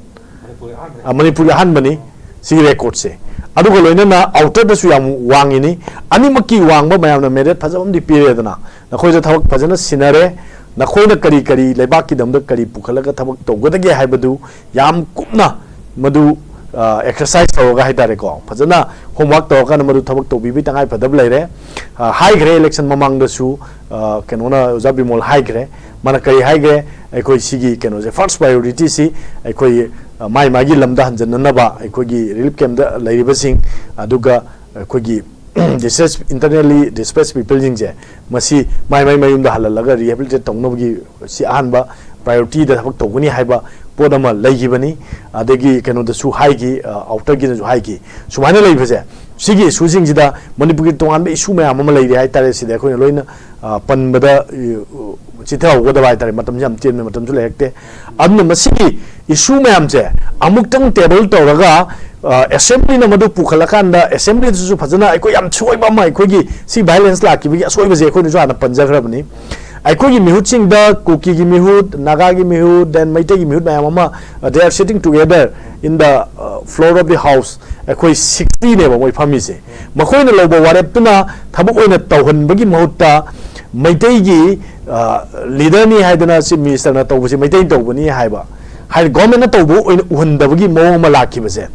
ꯃꯅꯤꯄꯨꯔꯒꯤ ꯑꯍꯥꯟꯕꯅꯤ ꯁꯤꯒꯤ ꯔꯦꯀꯣꯔꯠꯁꯦ꯫ ꯑꯗꯨꯒ ꯂꯣꯏꯅꯅ ꯑꯥꯎꯇꯔꯗꯁꯨ ꯌꯥꯝ ꯋꯥꯡꯉꯤꯅꯤ꯫ ꯑꯅꯤꯃꯛꯀꯤ ꯋꯥꯡꯕ ꯃꯌꯥꯝꯅ ꯃꯦꯔꯤꯠ ꯐꯖꯕ ꯑꯃꯗꯤ ꯄꯤꯔꯦꯗꯅ꯫ ꯅꯈꯣꯏꯗ ꯊꯕꯛ ꯐꯖꯅ ꯁꯤꯟꯅꯔꯦ꯫ ꯅꯈꯣꯏꯅ ꯀꯔꯤ ꯀꯔꯤ ꯂꯩꯕꯥꯛꯀꯤꯗꯃꯛꯇ ꯀꯔꯤ ꯄꯨꯈꯠꯂꯒ ꯊꯕꯛ ꯇꯧꯒꯗꯒꯦ ꯍꯥꯏꯕꯗꯨ ꯌꯥꯝ ꯀꯨꯞꯅ ꯃꯗꯨ ꯑꯦꯛꯁꯔꯁꯥꯏꯁ ꯇꯧꯔꯒ ꯍꯥꯏꯇꯥꯔꯦꯀꯣ, ꯐꯖꯅ ꯍꯣꯝꯋꯥꯔꯛ ꯇꯧꯔꯀꯥꯟꯗ ꯃꯗꯨ ꯊꯕꯛ ꯇꯧꯕꯤꯕꯒꯤ ꯇꯉꯥꯏ ꯐꯗꯕ ꯂꯩꯔꯦ꯫ ꯍꯥꯏꯈ꯭ꯔꯦ, ꯏꯂꯦꯛꯁꯟ ꯃꯃꯥꯡꯗꯁꯨ ꯀꯩꯅꯣꯅ, ꯑꯣꯖꯥ ꯕꯤꯃꯣꯜ ꯍꯥꯏꯈ꯭ꯔꯦ꯫ ꯃꯥꯅ ꯀꯔꯤ ꯍꯥꯏꯈ꯭ꯔꯦ? ꯑꯩꯈꯣꯏ ꯁꯤꯒꯤ ꯀꯩꯅꯣꯁꯦ ꯐꯥꯔꯁ ꯄ꯭ꯔꯥꯏꯌꯣꯔꯤꯇꯤꯁꯤ ꯑꯩꯈꯣꯏ ꯃꯥꯏ ꯃꯥꯒꯤ ꯂꯝꯗ ꯍꯟꯖꯟꯅꯅꯕ ꯑꯩꯈꯣꯏꯒꯤ ꯔꯤꯂꯤꯐ ꯀꯦꯝꯞꯇ ꯂꯩꯔꯤꯕꯁꯤꯡ, ꯑꯗꯨꯒ ꯑꯩꯈꯣꯏꯒꯤ ꯗꯤꯁꯄ꯭ꯂꯦꯁ, ꯏꯟꯇꯔꯅꯦꯜꯂꯤ ꯗꯤꯁꯄ꯭ꯂꯦꯁ ꯄꯤꯄꯜꯁꯤꯡꯁꯦ ꯃꯁꯤ ꯃꯥꯏ ꯃꯥꯏ ꯃꯌꯨꯝꯗ ꯍꯜꯍꯜꯂꯒ ꯔꯤꯍꯦꯕꯤꯂꯤꯇꯦꯠ ꯇꯧꯅꯕꯒꯤ ꯁꯤ ꯑꯍꯥꯟꯕ ꯄ꯭ꯔꯥꯏꯌꯣꯔꯤꯇꯤꯗ ꯊꯕꯛ ꯇꯧꯒꯅꯤ ꯍꯥꯏꯕ ꯄꯣꯠ ꯑꯃ ꯂꯩꯈꯤꯕꯅꯤ꯫ ꯑꯗꯒꯤ ꯀꯩꯅꯣꯗꯁꯨ ꯍꯥꯏꯈꯤ, ꯑ, ꯑꯥꯎꯇꯔꯒꯤꯅꯁꯨ ꯍꯥꯏꯈꯤ꯫ ꯁꯨꯃꯥꯏꯅ ꯂꯩꯕꯁꯦ, ꯁꯤꯒꯤ ꯏꯁꯨꯁꯤꯡꯁꯤꯗ ꯃꯅꯤꯄꯨꯔꯒꯤ ꯇꯣꯉꯥꯟꯕ ꯏꯁꯨ ꯃꯌꯥꯝ ꯑꯃ ꯂꯩꯔꯤ ꯍꯥꯏꯇꯥꯔꯦ꯫ ꯁꯤꯗ ꯑꯩꯈꯣꯏꯅ ꯂꯣꯏꯅ, ꯑ, ꯄꯟꯕꯗ, ꯑ, ꯆꯤꯊꯍꯧꯒꯗꯕ ꯍꯥꯏꯇꯥꯔꯦ꯫ ꯃꯇꯝꯁꯤ ꯌꯥꯝ ꯇꯦꯟꯕ, ꯃꯇꯝꯁꯨ ꯂꯩꯔꯛꯇꯦ꯫ ꯑꯗꯨꯅ ꯃꯁꯤꯒꯤ ꯏꯁꯨ ꯃꯌꯥꯝꯁꯦ ꯑꯃꯨꯛꯇꯪ ꯇꯦꯕꯜ ꯇꯧꯔꯒ, ꯑ, ꯑꯦꯁꯦꯝꯕ꯭ꯂꯤꯅ ꯃꯗꯨ ꯄꯨꯈꯠꯂꯀꯥꯟꯗ, ꯑꯦꯁꯦꯝꯕ꯭ꯂꯤꯗꯁꯨ ꯐꯖꯅ ꯑꯩꯈꯣꯏ ꯌꯥꯝ ꯁꯣꯏꯕ ꯑꯃ, ꯑꯩꯈꯣꯏꯒꯤ ꯁꯤ ꯚꯥꯏꯑꯣꯂꯦꯟꯁ ꯂꯥꯛꯈꯤꯕꯒꯤ ꯑꯁꯣꯏꯕꯁꯦ ꯑꯩꯈꯣꯏꯅꯁꯨ ꯍꯥꯟꯅ ꯄꯟꯖꯈ꯭ꯔꯕꯅꯤ꯫ ꯑꯩꯈꯣꯏꯒꯤ ꯃꯤꯍꯨꯠꯁꯤꯡꯗ, ꯀꯨꯀꯤꯒꯤ ꯃꯤꯍꯨꯠ, ꯅꯥꯒꯥꯒꯤ ꯃꯤꯍꯨꯠ, then ꯃꯩꯇꯩꯒꯤ ꯃꯤꯍꯨꯠ ꯃꯌꯥꯝ ꯑꯃ, uh, they are sitting together in the, uh, floor of the house꯫ ꯑꯩꯈꯣꯏ sixty ꯅꯦꯕ ꯃꯣꯏ ꯐꯝꯃꯤꯁꯦ꯫ ꯃꯈꯣꯏꯅ ꯂꯧꯕ ꯋꯥꯔꯦꯞꯇꯨꯅ ꯊꯕꯛ ꯑꯣꯏꯅ ꯇꯧꯍꯟꯕꯒꯤ ꯃꯍꯨꯠꯇ ꯃꯩꯇꯩꯒꯤ, uh, ꯂꯤꯗꯔꯅꯤ ꯍꯥꯏꯗꯅ ꯆꯤꯐ ꯃꯤꯅꯤꯁꯇꯔꯅ ꯇꯧꯕꯁꯦ ꯃꯩꯇꯩꯅ ꯇꯧꯕꯅꯤ ꯍꯥꯏꯕ, ꯍꯥꯏꯗꯤ ꯒꯣꯔꯃꯦꯟꯅ ꯇꯧꯕ ꯑꯣꯏꯅ ꯎꯍꯟꯗꯕꯒꯤ ꯃꯑꯣꯡ ꯑꯃ ꯂꯥꯛꯈꯤꯕꯁꯦ꯫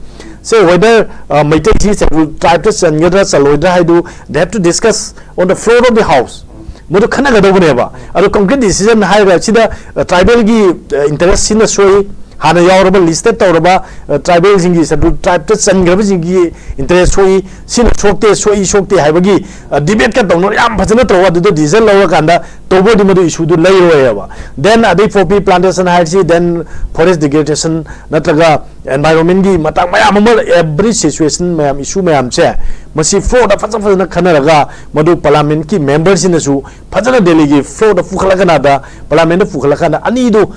ꯁꯦ ꯋꯦꯗꯔ, ꯑ, ꯃꯩꯇꯩꯁꯤ ꯁꯦꯗ꯭ꯌꯨꯜ ꯇ꯭ꯔꯥꯏꯕꯇ ꯆꯟꯒꯗ꯭ꯔꯥ ꯆꯜꯂꯣꯏꯗ꯭ꯔꯥ ꯍꯥꯏꯗꯨ they have to discuss on the floor of the house꯫ ꯃꯗꯨ ꯈꯟꯅꯒꯗꯧꯕꯅꯦꯕ꯫ ꯑꯗꯣ ꯀꯪꯀ꯭ꯔꯤꯠ ꯗꯤꯁꯤꯖꯟ ꯍꯥꯏꯔꯒ ꯁꯤꯗ, ꯑ, ꯇ꯭ꯔꯥꯏꯕꯦꯜꯒꯤ, ꯑ, ꯏꯟꯇꯔꯦꯁ ꯁꯤꯅ ꯁꯣꯛꯏ, ꯍꯥꯟꯅ ꯌꯥꯎꯔꯕ ꯂꯤꯁꯇꯦꯠ ꯇꯧꯔꯕ, ꯑ, ꯇ꯭ꯔꯥꯏꯕꯦꯜꯁꯤꯡꯒꯤ ꯁꯦꯗ꯭ꯌꯨꯜ ꯇ꯭ꯔꯥꯏꯕꯇ ꯆꯟꯈ꯭ꯔꯕꯁꯤꯡꯒꯤ ꯏꯟꯇꯔꯦꯁ ꯁꯣꯛꯏ, ꯁꯤꯅ ꯁꯣꯛꯇꯦ, ꯁꯣꯛꯏ, ꯁꯣꯛꯇꯦ ꯍꯥꯏꯕꯒꯤ, ꯑ, ꯗꯤꯕꯦꯠꯀ ꯇꯧꯅꯔ ꯌꯥꯝ ꯐꯖꯅ ꯇꯧꯔꯒ ꯑꯗꯨꯗ ꯗꯤꯁꯤꯖꯟ ꯂꯧꯔꯀꯥꯟꯗ ꯇꯧꯕ ꯑꯣꯏꯔꯗꯤ ꯃꯗꯨ ꯏꯁꯨꯗꯨ ꯂꯩꯔꯣꯏꯕ꯫ Then ꯑꯗꯩ poppy plantation ꯍꯥꯏꯔꯁꯤ, then forest degradation ꯅꯠꯇ꯭ꯔꯒ environment ꯀꯤ ꯃꯇꯥꯡ ꯃꯌꯥꯝ ꯑꯃ, every situation ꯃꯌꯥꯝ, ꯏꯁꯨ ꯃꯌꯥꯝꯁꯦ ꯃꯁꯤ ꯐ꯭ꯂꯣꯔꯗ ꯐꯖ ꯐꯖꯅ ꯈꯟꯅꯔꯒ ꯃꯗꯨ ꯄꯥꯔꯂꯤꯌꯥꯃꯦꯟꯠꯀꯤ ꯃꯦꯝꯕꯔꯁꯤꯡꯅꯁꯨ ꯐꯖꯅ ꯗꯦꯜꯂꯤꯒꯤ ꯐ꯭ꯂꯣꯔꯗ ꯄꯨꯈꯠꯂꯀꯥꯟꯗ, ꯄꯥꯔꯂꯤꯌꯥꯃꯦꯟꯠꯇ ꯄꯨꯈꯠꯂꯀꯥꯟꯗ ꯑꯅꯤꯗꯨ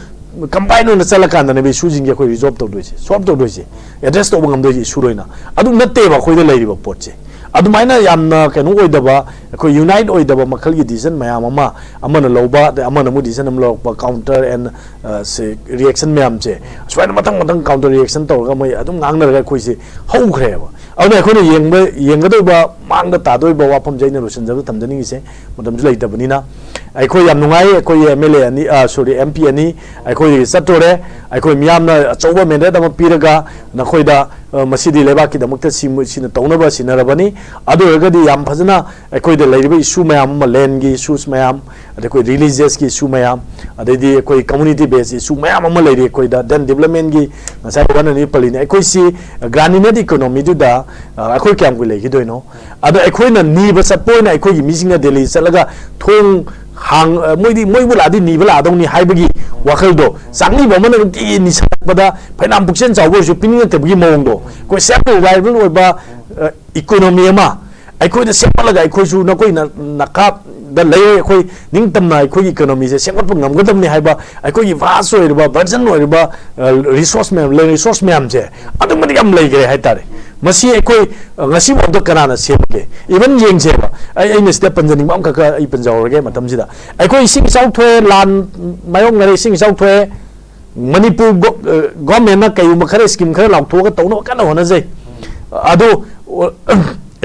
ꯀꯝꯕꯥꯏꯟ ꯑꯣꯏꯅ ꯆꯠꯂꯀꯥꯟꯗꯅꯦꯕ ꯏꯁꯨꯁꯤꯡꯁꯦ ꯑꯩꯈꯣꯏ ꯔꯤꯖꯣꯜꯕ ꯇꯧꯗꯣꯏꯁꯦ, ꯁꯣꯜꯕ ꯇꯧꯗꯣꯏꯁꯦ, ꯑꯦꯗ꯭ꯔꯦꯁ ꯇꯧꯕ ꯉꯝꯗꯣꯏꯁꯦ ꯏꯁꯨ ꯂꯣꯏꯅ꯫ ꯑꯗꯨ ꯅꯠꯇꯦꯕ ꯑꯩꯈꯣꯏꯗ ꯂꯩꯔꯤꯕ ꯄꯣꯠꯁꯦ꯫ ꯑꯗꯨꯃꯥꯏꯅ ꯌꯥꯝꯅ ꯀꯩꯅꯣ ꯑꯣꯏꯗꯕ, ꯑꯩꯈꯣꯏ ꯌꯨꯅꯥꯏꯠ ꯑꯣꯏꯗꯕ ꯃꯈꯜꯒꯤ ꯗꯤꯁꯤꯖꯟ ꯃꯌꯥꯝ ꯑꯃ, ꯑꯃꯅ ꯂꯧꯕ, ꯑꯗꯩ ꯑꯃꯅ ꯑꯃꯨꯛ ꯗꯤꯁꯤꯖꯟ ꯑꯃ ꯂꯧꯔꯛꯄ, ꯀꯥꯎꯟꯇꯔ ꯑꯦꯟ, ꯑ, ꯁꯦ, ꯔꯤꯌꯦꯛꯁꯟ ꯃꯌꯥꯝꯁꯦ, ꯁꯨꯃꯥꯏꯅ ꯃꯊꯪ ꯃꯊꯪ ꯀꯥꯎꯟꯇꯔ ꯔꯤꯌꯦꯛꯁꯟ ꯇꯧꯔꯒ ꯃꯣꯏ ꯑꯗꯨꯝ ꯉꯥꯡꯅꯔꯒ ꯑꯩꯈꯣꯏꯁꯦ ꯍꯧꯈ꯭ꯔꯦꯕ꯫ ꯑꯗꯨꯅ ꯑꯩꯈꯣꯏꯅ ꯌꯦꯡꯕ, ꯌꯦꯡꯒꯗꯧꯕ ꯃꯥꯡꯗ ꯇꯥꯗꯣꯏꯕ ꯋꯥꯐꯝꯁꯦ ꯑꯩꯅ ꯂꯣꯏꯁꯤꯟꯖꯕ ꯊꯝꯖꯅꯤꯡꯉꯤꯁꯦ, ꯃꯇꯝꯁꯨ ꯂꯩꯇꯕꯅꯤꯅ꯫ ꯑꯩꯈꯣꯏ ꯌꯥꯝ ꯅꯨꯡꯉꯥꯏ, ꯑꯩꯈꯣꯏ ꯑꯦꯝ ꯑꯦꯜ ꯑꯦ ꯑꯅꯤ, ꯑ, ꯁꯣꯔꯤ, ꯑꯦꯝ ꯄꯤ ꯑꯅꯤ ꯑꯩꯈꯣꯏꯗꯒꯤ ꯆꯠꯇꯣꯔꯦ꯫ ꯑꯩꯈꯣꯏ ꯃꯤꯌꯥꯝꯅ ꯑꯆꯧꯕ ꯃꯦꯟꯗꯦꯠ ꯑꯃ ꯄꯤꯔꯒ ꯅꯈꯣꯏꯗ, ꯑ, ꯃꯁꯤꯗꯤ ꯂꯩꯕꯥꯛꯀꯤꯗꯃꯛꯇ ꯁꯤ, ꯁꯤꯅ ꯇꯧꯅꯕ ꯁꯤꯟꯅꯔꯕꯅꯤ꯫ ꯑꯗꯨ ꯑꯣꯏꯔꯒꯗꯤ ꯌꯥꯝ ꯐꯖꯅ ꯑꯩꯈꯣꯏꯗ ꯂꯩꯔꯤꯕ ꯏꯁꯨ ꯃꯌꯥꯝ ꯑꯃ, ꯂꯦꯟꯒꯤ ꯏꯁꯨꯁ ꯃꯌꯥꯝ, ꯑꯗꯩ ꯑꯩꯈꯣꯏ ꯔꯤꯂꯤꯖꯤꯌꯁꯀꯤ ꯏꯁꯨ ꯃꯌꯥꯝ, ꯑꯗꯩꯗꯤ ꯑꯩꯈꯣꯏ ꯀꯝꯃꯨꯅꯤꯇꯤ ꯕꯦꯁ ꯏꯁꯨ ꯃꯌꯥꯝ ꯑꯃ ꯂꯩꯔꯤ ꯑꯩꯈꯣꯏꯗ꯫ Then ꯗꯤꯕ꯭ꯂꯞꯃꯦꯟꯒꯤ ꯉꯁꯥꯏ ꯋꯥꯅꯅꯤ ꯄꯜꯂꯤꯅꯤ꯫ ꯑꯩꯈꯣꯏꯁꯤ ꯒ꯭ꯔꯥꯟ ꯌꯨꯅꯤꯠ ꯏꯀꯣꯅꯣꯃꯤꯗꯨꯗ, ꯑ, ꯑꯩꯈꯣꯏ ꯀꯌꯥꯝ ꯀꯨꯏ ꯂꯩꯈꯤꯗꯣꯏꯅꯣ? ꯑꯗꯣ ꯑꯩꯈꯣꯏꯅ ꯅꯤꯕ ꯆꯠꯄ ꯑꯣꯏꯅ ꯑꯩꯈꯣꯏꯒꯤ ꯃꯤꯁꯤꯡꯅ ꯗꯦꯜꯂꯤ ꯆꯠꯂꯒ ꯊꯣꯡ ꯍꯥꯡ-, ꯑ, ꯃꯣꯏꯗꯤ, ꯃꯣꯏꯕꯨ ꯂꯥꯛꯑꯗꯤ ꯅꯤꯕ ꯂꯥꯛꯑꯗꯧꯅꯤ ꯍꯥꯏꯕꯒꯤ ꯋꯥꯈꯜꯗꯣ, ꯆꯥꯛꯅꯤꯕ ꯑꯃꯅ ꯅꯨꯡꯇꯤꯒꯤ ꯅꯤꯁꯜꯂꯛꯄꯗ ꯐꯩꯅꯥꯝ ꯄꯨꯛꯆꯦꯜ ꯆꯥꯎꯕ ꯑꯣꯏꯔꯁꯨ ꯄꯤꯅꯤꯡꯉꯛꯇꯕꯒꯤ ꯃꯑꯣꯡꯗꯣ, ꯑꯩꯈꯣꯏ self reliable ꯑꯣꯏꯕ, ꯑ, economy ꯑꯃ ꯑꯩꯈꯣꯏꯗ ꯁꯦꯝꯒꯠꯂꯒ, ꯑꯩꯈꯣꯏꯁꯨ ꯅꯈꯣꯏ ꯅ-, ꯅꯈꯥꯗ ꯂꯩꯔꯦ, ꯑꯩꯈꯣꯏ ꯅꯤꯡꯇꯝꯅ ꯑꯩꯈꯣꯏꯒꯤ economyꯁꯦ ꯁꯦꯝꯒꯠꯄ ꯉꯝꯒꯗꯕꯅꯤ ꯍꯥꯏꯕ, ꯑꯩꯈꯣꯏꯒꯤ vast ꯑꯣꯏꯔꯤꯕ, virgin ꯑꯣꯏꯔꯤꯕ, ꯑ, resource ꯃꯌꯥꯝ, land resource ꯃꯌꯥꯝꯁꯦ ꯑꯗꯨꯛ ꯃꯇꯤꯛ ꯌꯥꯝ ꯂꯩꯈ꯭ꯔꯦ ꯍꯥꯏꯇꯥꯔꯦ꯫ ꯃꯁꯤ ꯑꯩꯈꯣꯏ, ꯑ, ꯉꯁꯤꯐꯥꯎꯗ ꯀꯅꯥꯅ ꯁꯦꯝꯒꯦ? Even ꯌꯦꯡꯁꯦꯕ, ꯑꯩ, ꯑꯩꯅ ꯁꯤꯗ ꯄꯟꯖꯅꯤꯡꯕ ꯑꯃꯈꯛꯀ ꯑꯩ ꯄꯟꯖꯍꯧꯔꯒꯦ ꯃꯇꯝꯁꯤꯗ꯫ ꯑꯩꯈꯣꯏ ꯏꯁꯤꯡ ꯏꯆꯥꯎ ꯊꯣꯛꯑꯦ, ꯂꯥꯟ ꯃꯥꯌꯣꯛꯅꯔꯦ, ꯏꯁꯤꯡ ꯏꯆꯥꯎ ꯊꯣꯛꯑꯦ, ꯃꯅꯤꯄꯨꯔ ꯒꯣ-, ꯑ, governmentꯅ ꯀꯩꯒꯨꯝꯕ ꯈꯔ scheme ꯈꯔ ꯂꯥꯎꯊꯣꯛꯑꯒ ꯇꯧꯅꯕ ꯀꯟꯅ ꯍꯣꯠꯅꯖꯩ꯫ ꯑꯗꯣ, ꯑ,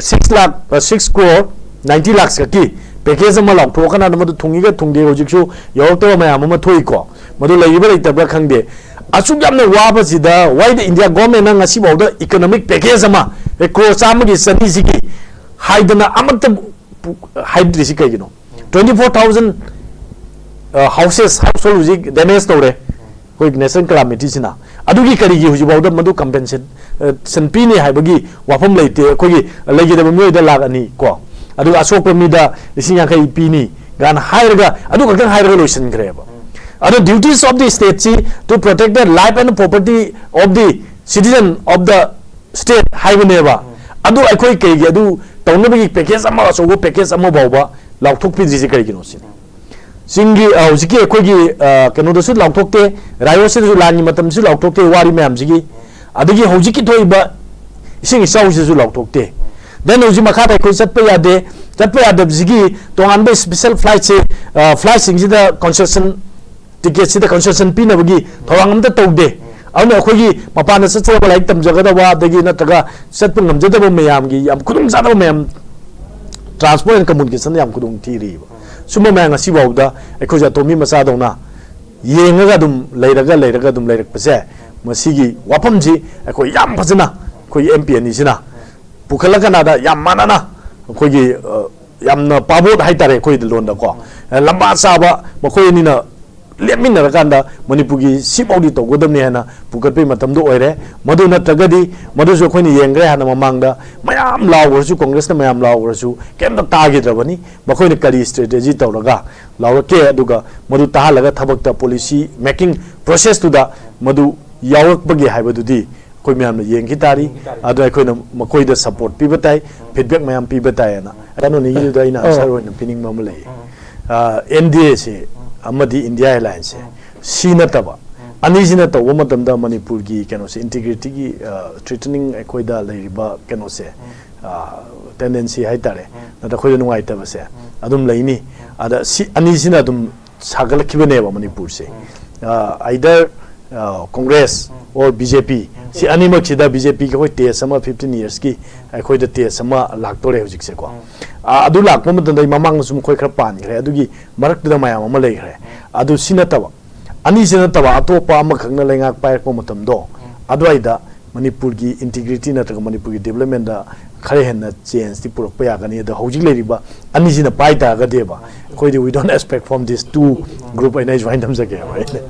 six lakh, ꯑ, six crore ninety lakhs ꯈꯛꯀꯤ package ꯑꯃ ꯂꯥꯎꯊꯣꯛꯑꯀꯥꯟꯗ ꯃꯗꯨ ꯊꯨꯡꯉꯤꯒ ꯊꯨꯡꯗꯦ ꯍꯧꯖꯤꯛꯁꯨ ꯌꯧꯔꯛꯇꯕ ꯃꯌꯥꯝ ꯑꯃ ꯊꯣꯛꯏꯀꯣ꯫ ꯃꯗꯨ ꯂꯩꯔꯤꯕ ꯂꯩꯇꯕ꯭ꯔꯥ ꯈꯪꯗꯦ꯫ ꯑꯁꯨꯛ ꯌꯥꯝꯅ ꯋꯥꯕꯁꯤꯗ why the India governmentꯅ ꯉꯁꯤꯐꯥꯎꯗ economic package ꯑꯃ, ꯑꯦ, crore ꯆꯥꯝꯃꯒꯤ ꯆꯅꯤꯁꯤꯒꯤ ꯍꯥꯏꯗꯅ ꯑꯃꯠꯇ ꯄꯨ-, ꯍꯥꯏꯗ꯭ꯔꯤꯁꯤ ꯀꯩꯒꯤꯅꯣ? Twenty four thousand, ꯑ, houses, household ꯍꯧꯖꯤꯛ damage ꯇꯧꯔꯦ ꯑꯩꯈꯣꯏ natural calamityꯁꯤꯅ꯫ ꯑꯗꯨꯒꯤ ꯀꯔꯤꯒꯤ ꯍꯧꯖꯤꯛꯐꯥꯎꯗ ꯃꯗꯨ compensation, ꯑ, ꯁꯟ ꯄꯤꯅꯤ ꯍꯥꯏꯕꯒꯤ ꯋꯥꯐꯝ ꯂꯩꯇꯦ꯫ ꯑꯩꯈꯣꯏꯒꯤ ꯂꯩꯒꯗꯕ ꯃꯤꯑꯣꯏꯗ ꯂꯥꯈ ꯑꯅꯤ ꯀꯣ, ꯑꯗꯨꯒ ꯑꯁꯣꯛꯄ ꯃꯤꯗ ꯂꯤꯁꯤꯡ ꯌꯥꯡꯈꯩ ꯄꯤꯅꯤ ꯀꯥꯏꯅ ꯍꯥꯏꯔꯒ, ꯑꯗꯨ ꯈꯛꯇꯪ ꯍꯥꯏꯔꯒ ꯂꯣꯏꯁꯤꯟꯈ꯭ꯔꯦꯕ꯫ ꯑꯗꯣ duties of the stateꯁꯤ to protect the life and property of the citizen of the state ꯍꯥꯏꯕꯅꯦꯕ꯫ ꯑꯗꯨ ꯑꯩꯈꯣꯏ ꯀꯩꯒꯤ ꯑꯗꯨ ꯇꯧꯅꯕꯒꯤ package ꯑꯃ, ꯑꯆꯧꯕ package ꯑꯃ ꯐꯥꯎꯕ ꯂꯥꯎꯊꯣꯛꯄꯤꯗ꯭ꯔꯤꯁꯤ ꯀꯔꯤꯒꯤꯅꯣ ꯁꯤꯅꯤ꯫ ꯆꯤꯡꯒꯤ, ꯑ, ꯍꯧꯖꯤꯛꯀꯤ ꯑꯩꯈꯣꯏꯒꯤ, ꯑ, ꯀꯩꯅꯣꯗꯁꯨ ꯂꯥꯎꯊꯣꯛꯇꯦ, ꯔꯥꯏꯌꯣꯠꯁꯤꯗꯁꯨ ꯂꯥꯟꯒꯤ ꯃꯇꯝꯁꯨ ꯂꯥꯎꯊꯣꯛꯇꯦ, ꯋꯥꯔꯤ ꯃꯌꯥꯝꯁꯤꯒꯤ꯫ ꯑꯗꯒꯤ ꯍꯧꯖꯤꯛꯀꯤ ꯊꯣꯛꯏꯕ ꯏꯁꯤꯡ ꯏꯆꯥꯎꯁꯤꯁꯨ ꯂꯥꯎꯊꯣꯛꯇꯦ꯫ Then ꯍꯧꯖꯤꯛ ꯃꯈꯥꯗ ꯑꯩꯈꯣꯏ ꯆꯠꯄ ꯌꯥꯗꯦ꯫ ꯆꯠꯄ ꯌꯥꯗꯕꯁꯤꯒꯤ ꯇꯣꯉꯥꯟꯕ special flightꯁꯦ, ꯑ, flightꯁꯤꯡꯁꯤꯗ concession, ticketꯁꯤꯗ concession ꯄꯤꯅꯕꯒꯤ ꯊꯧꯔꯥꯡ ꯑꯝꯇ ꯇꯧꯗꯦ꯫ ꯑꯗꯨꯅ ꯑꯩꯈꯣꯏꯒꯤ ꯃꯄꯥꯟꯗ ꯆꯠꯆꯔꯒ ꯂꯥꯏꯔꯤꯛ ꯇꯝꯖꯒꯗꯕ, ꯑꯗꯒꯤ ꯅꯠꯇ꯭ꯔꯒ ꯆꯠꯄ ꯉꯝꯖꯗꯕ ꯃꯌꯥꯝꯒꯤ ꯌꯥꯝ ꯈꯨꯗꯣꯡ ꯆꯥꯗꯕ ꯃꯌꯥꯝ, transport and communication ꯌꯥꯝ ꯈꯨꯗꯣꯡ ꯊꯤꯔꯤꯕ꯫ ꯁꯨꯝꯕ ꯃꯌꯥꯝ ꯉꯁꯤꯐꯥꯎꯗ ꯑꯩꯈꯣꯏꯁꯦ ꯑꯇꯣꯝꯕꯤ ꯃꯆꯥꯗꯧꯅ ꯌꯦꯡꯉꯒ ꯑꯗꯨꯝ ꯂꯩꯔꯒ, ꯂꯩꯔꯒ ꯑꯗꯨꯝ ꯂꯩꯔꯛꯄꯁꯦ, ꯃꯁꯤꯒꯤ ꯋꯥꯐꯝꯁꯤ ꯑꯩꯈꯣꯏ ꯌꯥꯝ ꯐꯖꯅ ꯑꯩꯈꯣꯏ MP ꯑꯅꯤꯁꯤꯅ ꯄꯨꯈꯠꯂꯀꯥꯟꯗ ꯌꯥꯝ ꯃꯥꯟꯅꯅ ꯑꯩꯈꯣꯏꯒꯤ, ꯑ, ꯌꯥꯝꯅ ꯄꯥꯕꯣꯠ ꯍꯥꯏꯇꯥꯔꯦ ꯑꯩꯈꯣꯏ ꯂꯣꯟꯗꯀꯣ, ꯑ, ꯂꯝꯕꯥ ꯆꯥꯕ ꯃꯈꯣꯏ ꯑꯅꯤꯅ ꯂꯦꯞꯃꯤꯟꯅꯔꯀꯥꯟꯗ ꯃꯅꯤꯄꯨꯔꯒꯤ ꯁꯤꯐꯥꯎꯗꯤ ꯇꯧꯒꯗꯕꯅꯤ ꯍꯥꯏꯅ ꯄꯨꯈꯠꯄꯒꯤ ꯃꯇꯝꯗꯣ ꯑꯣꯏꯔꯦ꯫ ꯃꯗꯨ ꯅꯠꯇ꯭ꯔꯒꯗꯤ, ꯃꯗꯨꯁꯨ ꯑꯩꯈꯣꯏꯅ ꯌꯦꯡꯈ꯭ꯔꯦ ꯍꯥꯟꯅ ꯃꯃꯥꯡꯗ, ꯃꯌꯥꯝ ꯂꯥꯎꯈ꯭ꯔꯁꯨ, ꯀꯣꯡꯒ꯭ꯔꯦꯁꯅ ꯃꯌꯥꯝ ꯂꯥꯎꯈ꯭ꯔꯁꯨ ꯀꯩꯝꯇ ꯇꯥꯈꯤꯗ꯭ꯔꯕꯅꯤ꯫ ꯃꯈꯣꯏꯅ ꯀꯔꯤ strategy ꯇꯧꯔꯒ ꯂꯥꯎꯔꯛꯀꯦ, ꯑꯗꯨꯒ ꯃꯗꯨ ꯇꯥꯍꯜꯂꯒ ꯊꯕꯛꯇ, policy making process ꯇꯨꯗ ꯃꯗꯨ ꯌꯥꯎꯔꯛꯄꯒꯦ ꯍꯥꯏꯕꯗꯨꯗꯤ ꯑꯩꯈꯣꯏ ꯃꯌꯥꯝꯅ ꯌꯦꯡꯈꯤ ꯇꯥꯔꯤ꯫ ꯑꯗꯣ ꯑꯩꯈꯣꯏꯅ ꯃꯈꯣꯏꯗ support ꯄꯤꯕ ꯇꯥꯏ, feedback ꯃꯌꯥꯝ ꯄꯤꯕ ꯇꯥꯏ ꯍꯥꯏꯅ꯫ ꯀꯩꯅꯣꯅꯤꯒꯤꯗꯨꯗ ꯑꯩꯅ ꯑꯣ꯫ Answer ꯑꯣꯏꯅ ꯄꯤꯅꯤꯡꯕ ꯑꯃ ꯂꯩꯌꯦ꯫ ꯑꯦꯟ ꯗꯤ ꯑꯦꯁꯦ ꯑꯃꯗꯤ ꯏꯟꯗꯤꯌꯥ ꯑꯦꯂꯥꯌꯟꯁꯁꯦ, ꯁꯤ ꯅꯠꯇꯕ ꯑꯅꯤꯁꯤꯅ ꯇꯧꯕ ꯃꯇꯝꯗ ꯃꯅꯤꯄꯨꯔꯒꯤ ꯀꯩꯅꯣꯁꯦ, ꯏꯟꯇꯤꯒ꯭ꯔꯤꯇꯤꯒꯤ ꯊ꯭ꯔꯦꯇꯅꯤꯡ ꯑꯩꯈꯣꯏꯗ ꯂꯩꯔꯤꯕ ꯀꯩꯅꯣꯁꯦ, ꯇꯦꯟꯗꯦꯟꯁꯤ ꯍꯥꯏꯇꯥꯔꯦ, ꯅꯠꯇ꯭ꯔ ꯑꯩꯈꯣꯏꯗ ꯅꯨꯡꯉꯥꯏꯇꯕꯁꯦ ꯑꯗꯨꯝ ꯂꯩꯅꯤ꯫ ꯑꯗ ꯁꯤ ꯑꯅꯤꯁꯤꯅ ꯑꯗꯨꯝ ꯁꯥꯒꯠꯂꯛꯈꯤꯕꯅꯦꯕ ꯃꯅꯤꯄꯨꯔꯁꯦ꯫ Either Congress or B J P, ꯁꯤ ꯑꯅꯤꯃꯛꯁꯤꯗ ꯕꯤ ꯖꯦ ꯄꯤꯒꯤ ꯑꯩꯈꯣꯏ ꯇꯦꯁ ꯑꯃ, ꯐꯤꯐꯇꯤꯟ ꯌꯔꯁꯀꯤ ꯑꯩꯈꯣꯏꯗ ꯇꯦꯁ ꯑꯃ ꯂꯥꯛꯇꯣꯔꯦ ꯍꯧꯖꯤꯛꯁꯦꯀꯣ꯫ ꯑꯥ, ꯑꯗꯨ ꯂꯥꯛꯄ ꯃꯇꯝꯗ ꯃꯃꯥꯡꯗꯁꯨ ꯃꯈꯣꯏ ꯈꯔ ꯄꯥꯟꯈ꯭ꯔꯦ, ꯑꯗꯨꯒꯤ ꯃꯔꯛꯇꯨꯗ ꯃꯌꯥꯝ ꯑꯃ ꯂꯩꯈ꯭ꯔꯦ꯫ ꯑꯗꯨ ꯁꯤ ꯅꯠꯇꯕ, ꯑꯅꯤꯁꯤ ꯅꯠꯇꯕ ꯑꯇꯣꯞꯄ ꯑꯃꯈꯛꯅ ꯂꯩꯉꯥꯛ ꯄꯥꯏꯔꯛꯄ ꯃꯇꯝꯗꯣ, ꯑꯗꯨꯋꯥꯏꯗ ꯃꯅꯤꯄꯨꯔꯒꯤ ꯏꯟꯇꯤꯒ꯭ꯔꯤꯇꯤ ꯅꯠꯇ꯭ꯔꯒ ꯃꯅꯤꯄꯨꯔꯒꯤ ꯗꯤꯕꯂꯞꯃꯦꯟꯗ ꯈꯔ ꯍꯦꯟꯅ ꯆꯦꯟꯖꯇꯤ ꯄꯨꯔꯛꯄ ꯌꯥꯒꯅꯤ꯫ ꯑꯗꯣ ꯍꯧꯖꯤꯛ ꯂꯩꯔꯤꯕ ꯑꯅꯤꯁꯤꯅ ꯄꯥꯏ ꯇꯥꯔꯒꯗꯤꯕ, ꯑꯩꯈꯣꯏꯗꯤ we don't expect from this two group ꯍꯥꯏꯅ ꯑꯩ ꯁꯨꯃꯥꯏꯅ ꯊꯝꯖꯒꯦꯕ ꯑꯩꯅ꯫